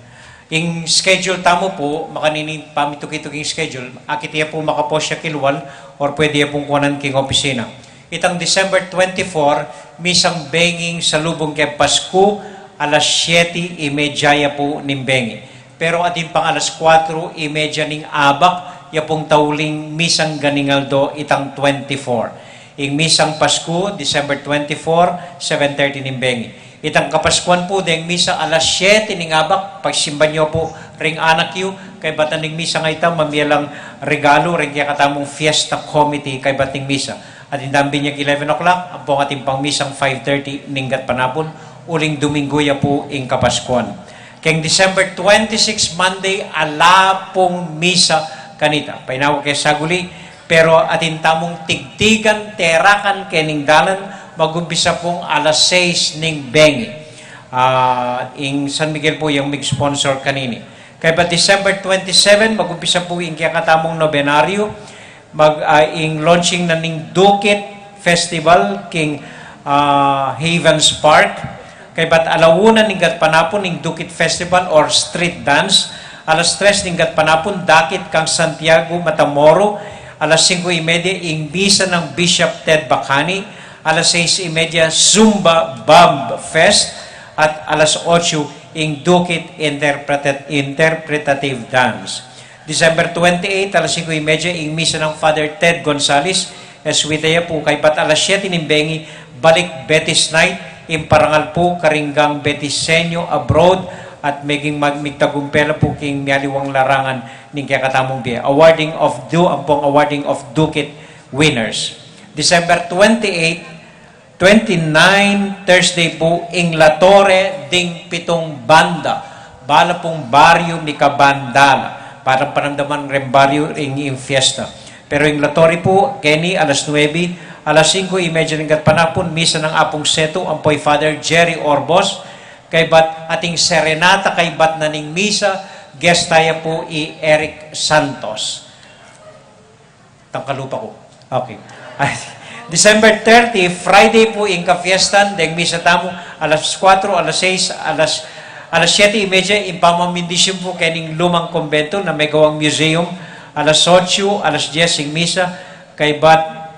Ing schedule tamu pu, makanini pamituki-tuki ing schedule, akit ya pu makapost ya kilwal, or pwede ya pung kuanan king opisina. Itang December twenty-four, misang benging salubung keng Pasku, alas siyete y media ya pu ning bengi. Pero atin pang alas kuatro y media ning abak, ya pung tauling misang ganing aldo itang twenty-four. Ing misang Pasku, December twenty-four, seven thirty ning bengi. Itang Kapaskuan pu, deng misa alas siyete ning abak, pagsimban yu pu ring anak yu, kaybat ning misa nga ita, mamie lang regalu reng kekatamung fiesta committee kaybat ning misa. At indang binyag eleven o'clock, ampong atin pang misang five thirty ning gatpanapun, uling Duminggu ya pu ing Kapaskuan. Keng December twenty-six, Monday, ala pung misa kanita. Painawa ke saguli, pero atin tamung tigtigan, terakan kening dalan, magumpisa pung alas sais ning bengi. Ah, ing San Miguel pu yang mig-sponsor kanini. Kaybat December twenty-seven, magumpisa pu ing kekatamung nobenaryo, mag, ah, ing launching na ning Dukit Festival king, ah, Havens Park. Kaybat ala una ning gatpanapun ing Dukit Festival or street dance. Alas tres ning gatpanapun, dakit kang Santiago, Matamoros. Alas singko y media, ing misa nang Bishop Ted Bacani. Alas sais y media, Zumba Bomb Fest. At alas otso, ing Dukit Interpreted, Interpretative Dance. December twenty-eight, alas singko y media, ing misa nang Father Ted Gonzales, Jesuita ya pu, kaybat alas siyete ning bengi, balik Betis Night, ing parangal pu karing Betiseño abroad, at meging mag-, migtagumpe la pu king mialiwang larangan ning kekatamung bie. Awarding of du-, ampong awarding of Dukit winners. December twenty-eight, twenty-nine, Thursday pu, ing La Torre ding Pitung Banda. Bala pung baryo mikabanda la. Para panamdaman reng baryo ing, ing fiesta. Pero ing La Torre pu, keni alas nuebe, alas singko y media ning gatpanapun, misa nang Apung Setu, ampo i Father Jerry Orbos, kaybat ating serenata kaybat na ning misa, guest taya pu i Eric Santos. Tangkalupa ku. Okay. Ay, December thirty, Friday pu ing kafiestan, deng misa tamu, alas kuatro, alas sais, alas, alas siyete y media, ing pamamindisyon pu kening lumang kumbentu na megawang museum, alas otso, alas dyes ing misa, kaybat,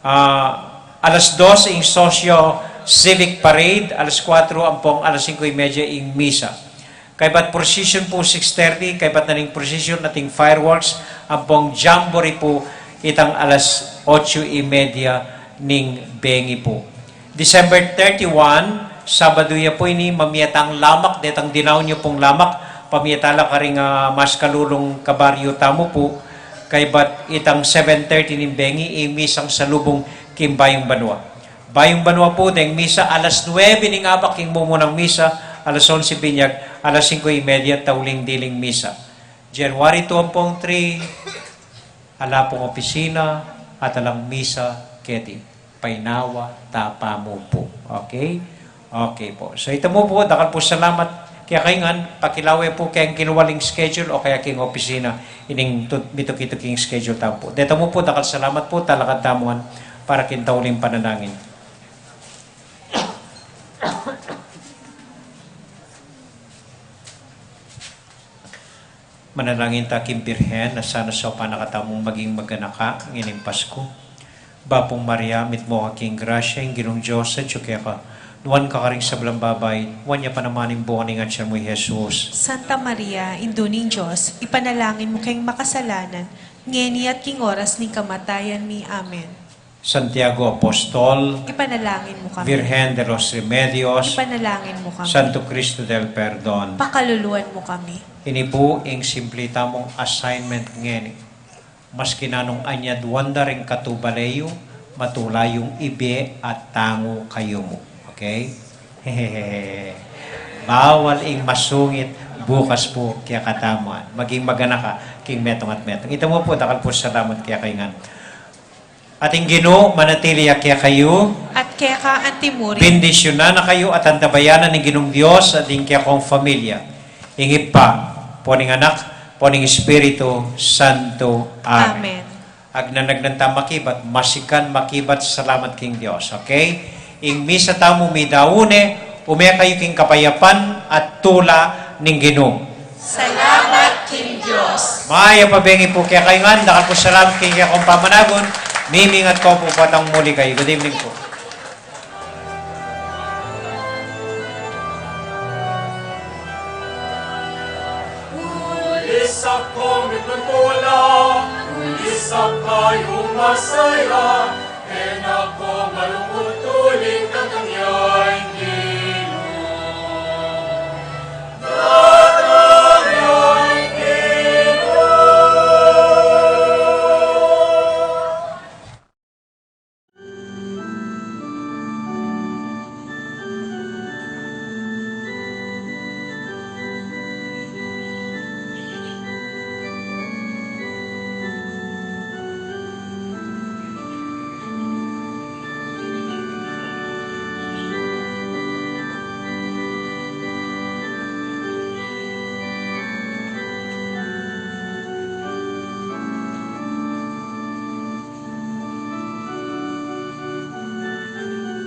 ah, alas dos ing socio civic parade, alas kuatro ampong alas singko y media ing misa. Kaybat procession pu six thirty, kaybat na ning procession ating fireworks, ampong jamboree pu itang alas otso y media ning bengi pu. December thirty-one, Sabadu ya pu ini, mamie tang lamak, detang dinaun yu pung lamak, pamie tala karing, ah, mas kalulung kabaryo tamu pu, kaybat itang seven thirty ning bengi, ing misang salubung king Bayung Banua. Bayung Banua pu, deng misa alas nuebe ning abak ing mumunang misa, alas onse binyag, alas singko y media tauling diling misa. January two ampong three, ala pung opisina, at alang misa keti. Painawa ta pamu pu. Okay? Okay pu. So, ita mu pu, dakal pu salamat. Kaya kaingan, pakilawe pu keng kilwaling schedule o kaya king opisina, ining tut-, mituki-tuking schedule tamu pu. Deta mu pu, dakal salamat pu, talakad tamu ngan para king tauling panalangin. Manalangin ta king Birhen, na sana saupan na katamung maging maganaka ngening Pasku. Bapung Maria, mitmu ka king grasya, ing Ginung Dios atyu keka. Nuan ka karing sablang babai, nuan ya pa naman ing bunga ning atian mu, i Jesus. Santa Maria, Indu ning Dios, ipanalangin mu keng makasalanan, ngeni at king oras ning kamatayan mi. Amen. Santiago Apostol, ipanalangin mu kami. Virgen de los Remedios, ipanalangin mu kami. Santo Cristo del Perdon, pakaluluan mu kami. Ini pu ing simple tamung assignment ngeni. Maski nanung anyad wanda ring katubale yu, matula yung ibie at tangu kayumu. Okay? Bawal ing masungit bukas pu kekatamu. Maging maganak ka king metung at metung. Ita mu pu, dakal pu salamat kekayu ngan. At ing Ginu manatili ya kekayu. At keka antimurin. Bendisyunan na kayu at antabayanan ning Ginung Dios at ing kekong familia. Ing Ibpa, ampo ning Anak, ampo ning Espiritu Santo. Amen. Amen. Agnanagnan ta makibat, masikan makibat, salamat king Dios, okay? Ing misa tamu midaun ne, ume kayu king kapayapan at tula ning Ginu. Salamat king Dios. Mayap a bengi pu kekayu ngan, dakal pu salamat king kekong pamanagun, mimingat ko pu patang muli kayu. Good evening pu. Ulisap ko mitutula, ulisap kayu masaya, enak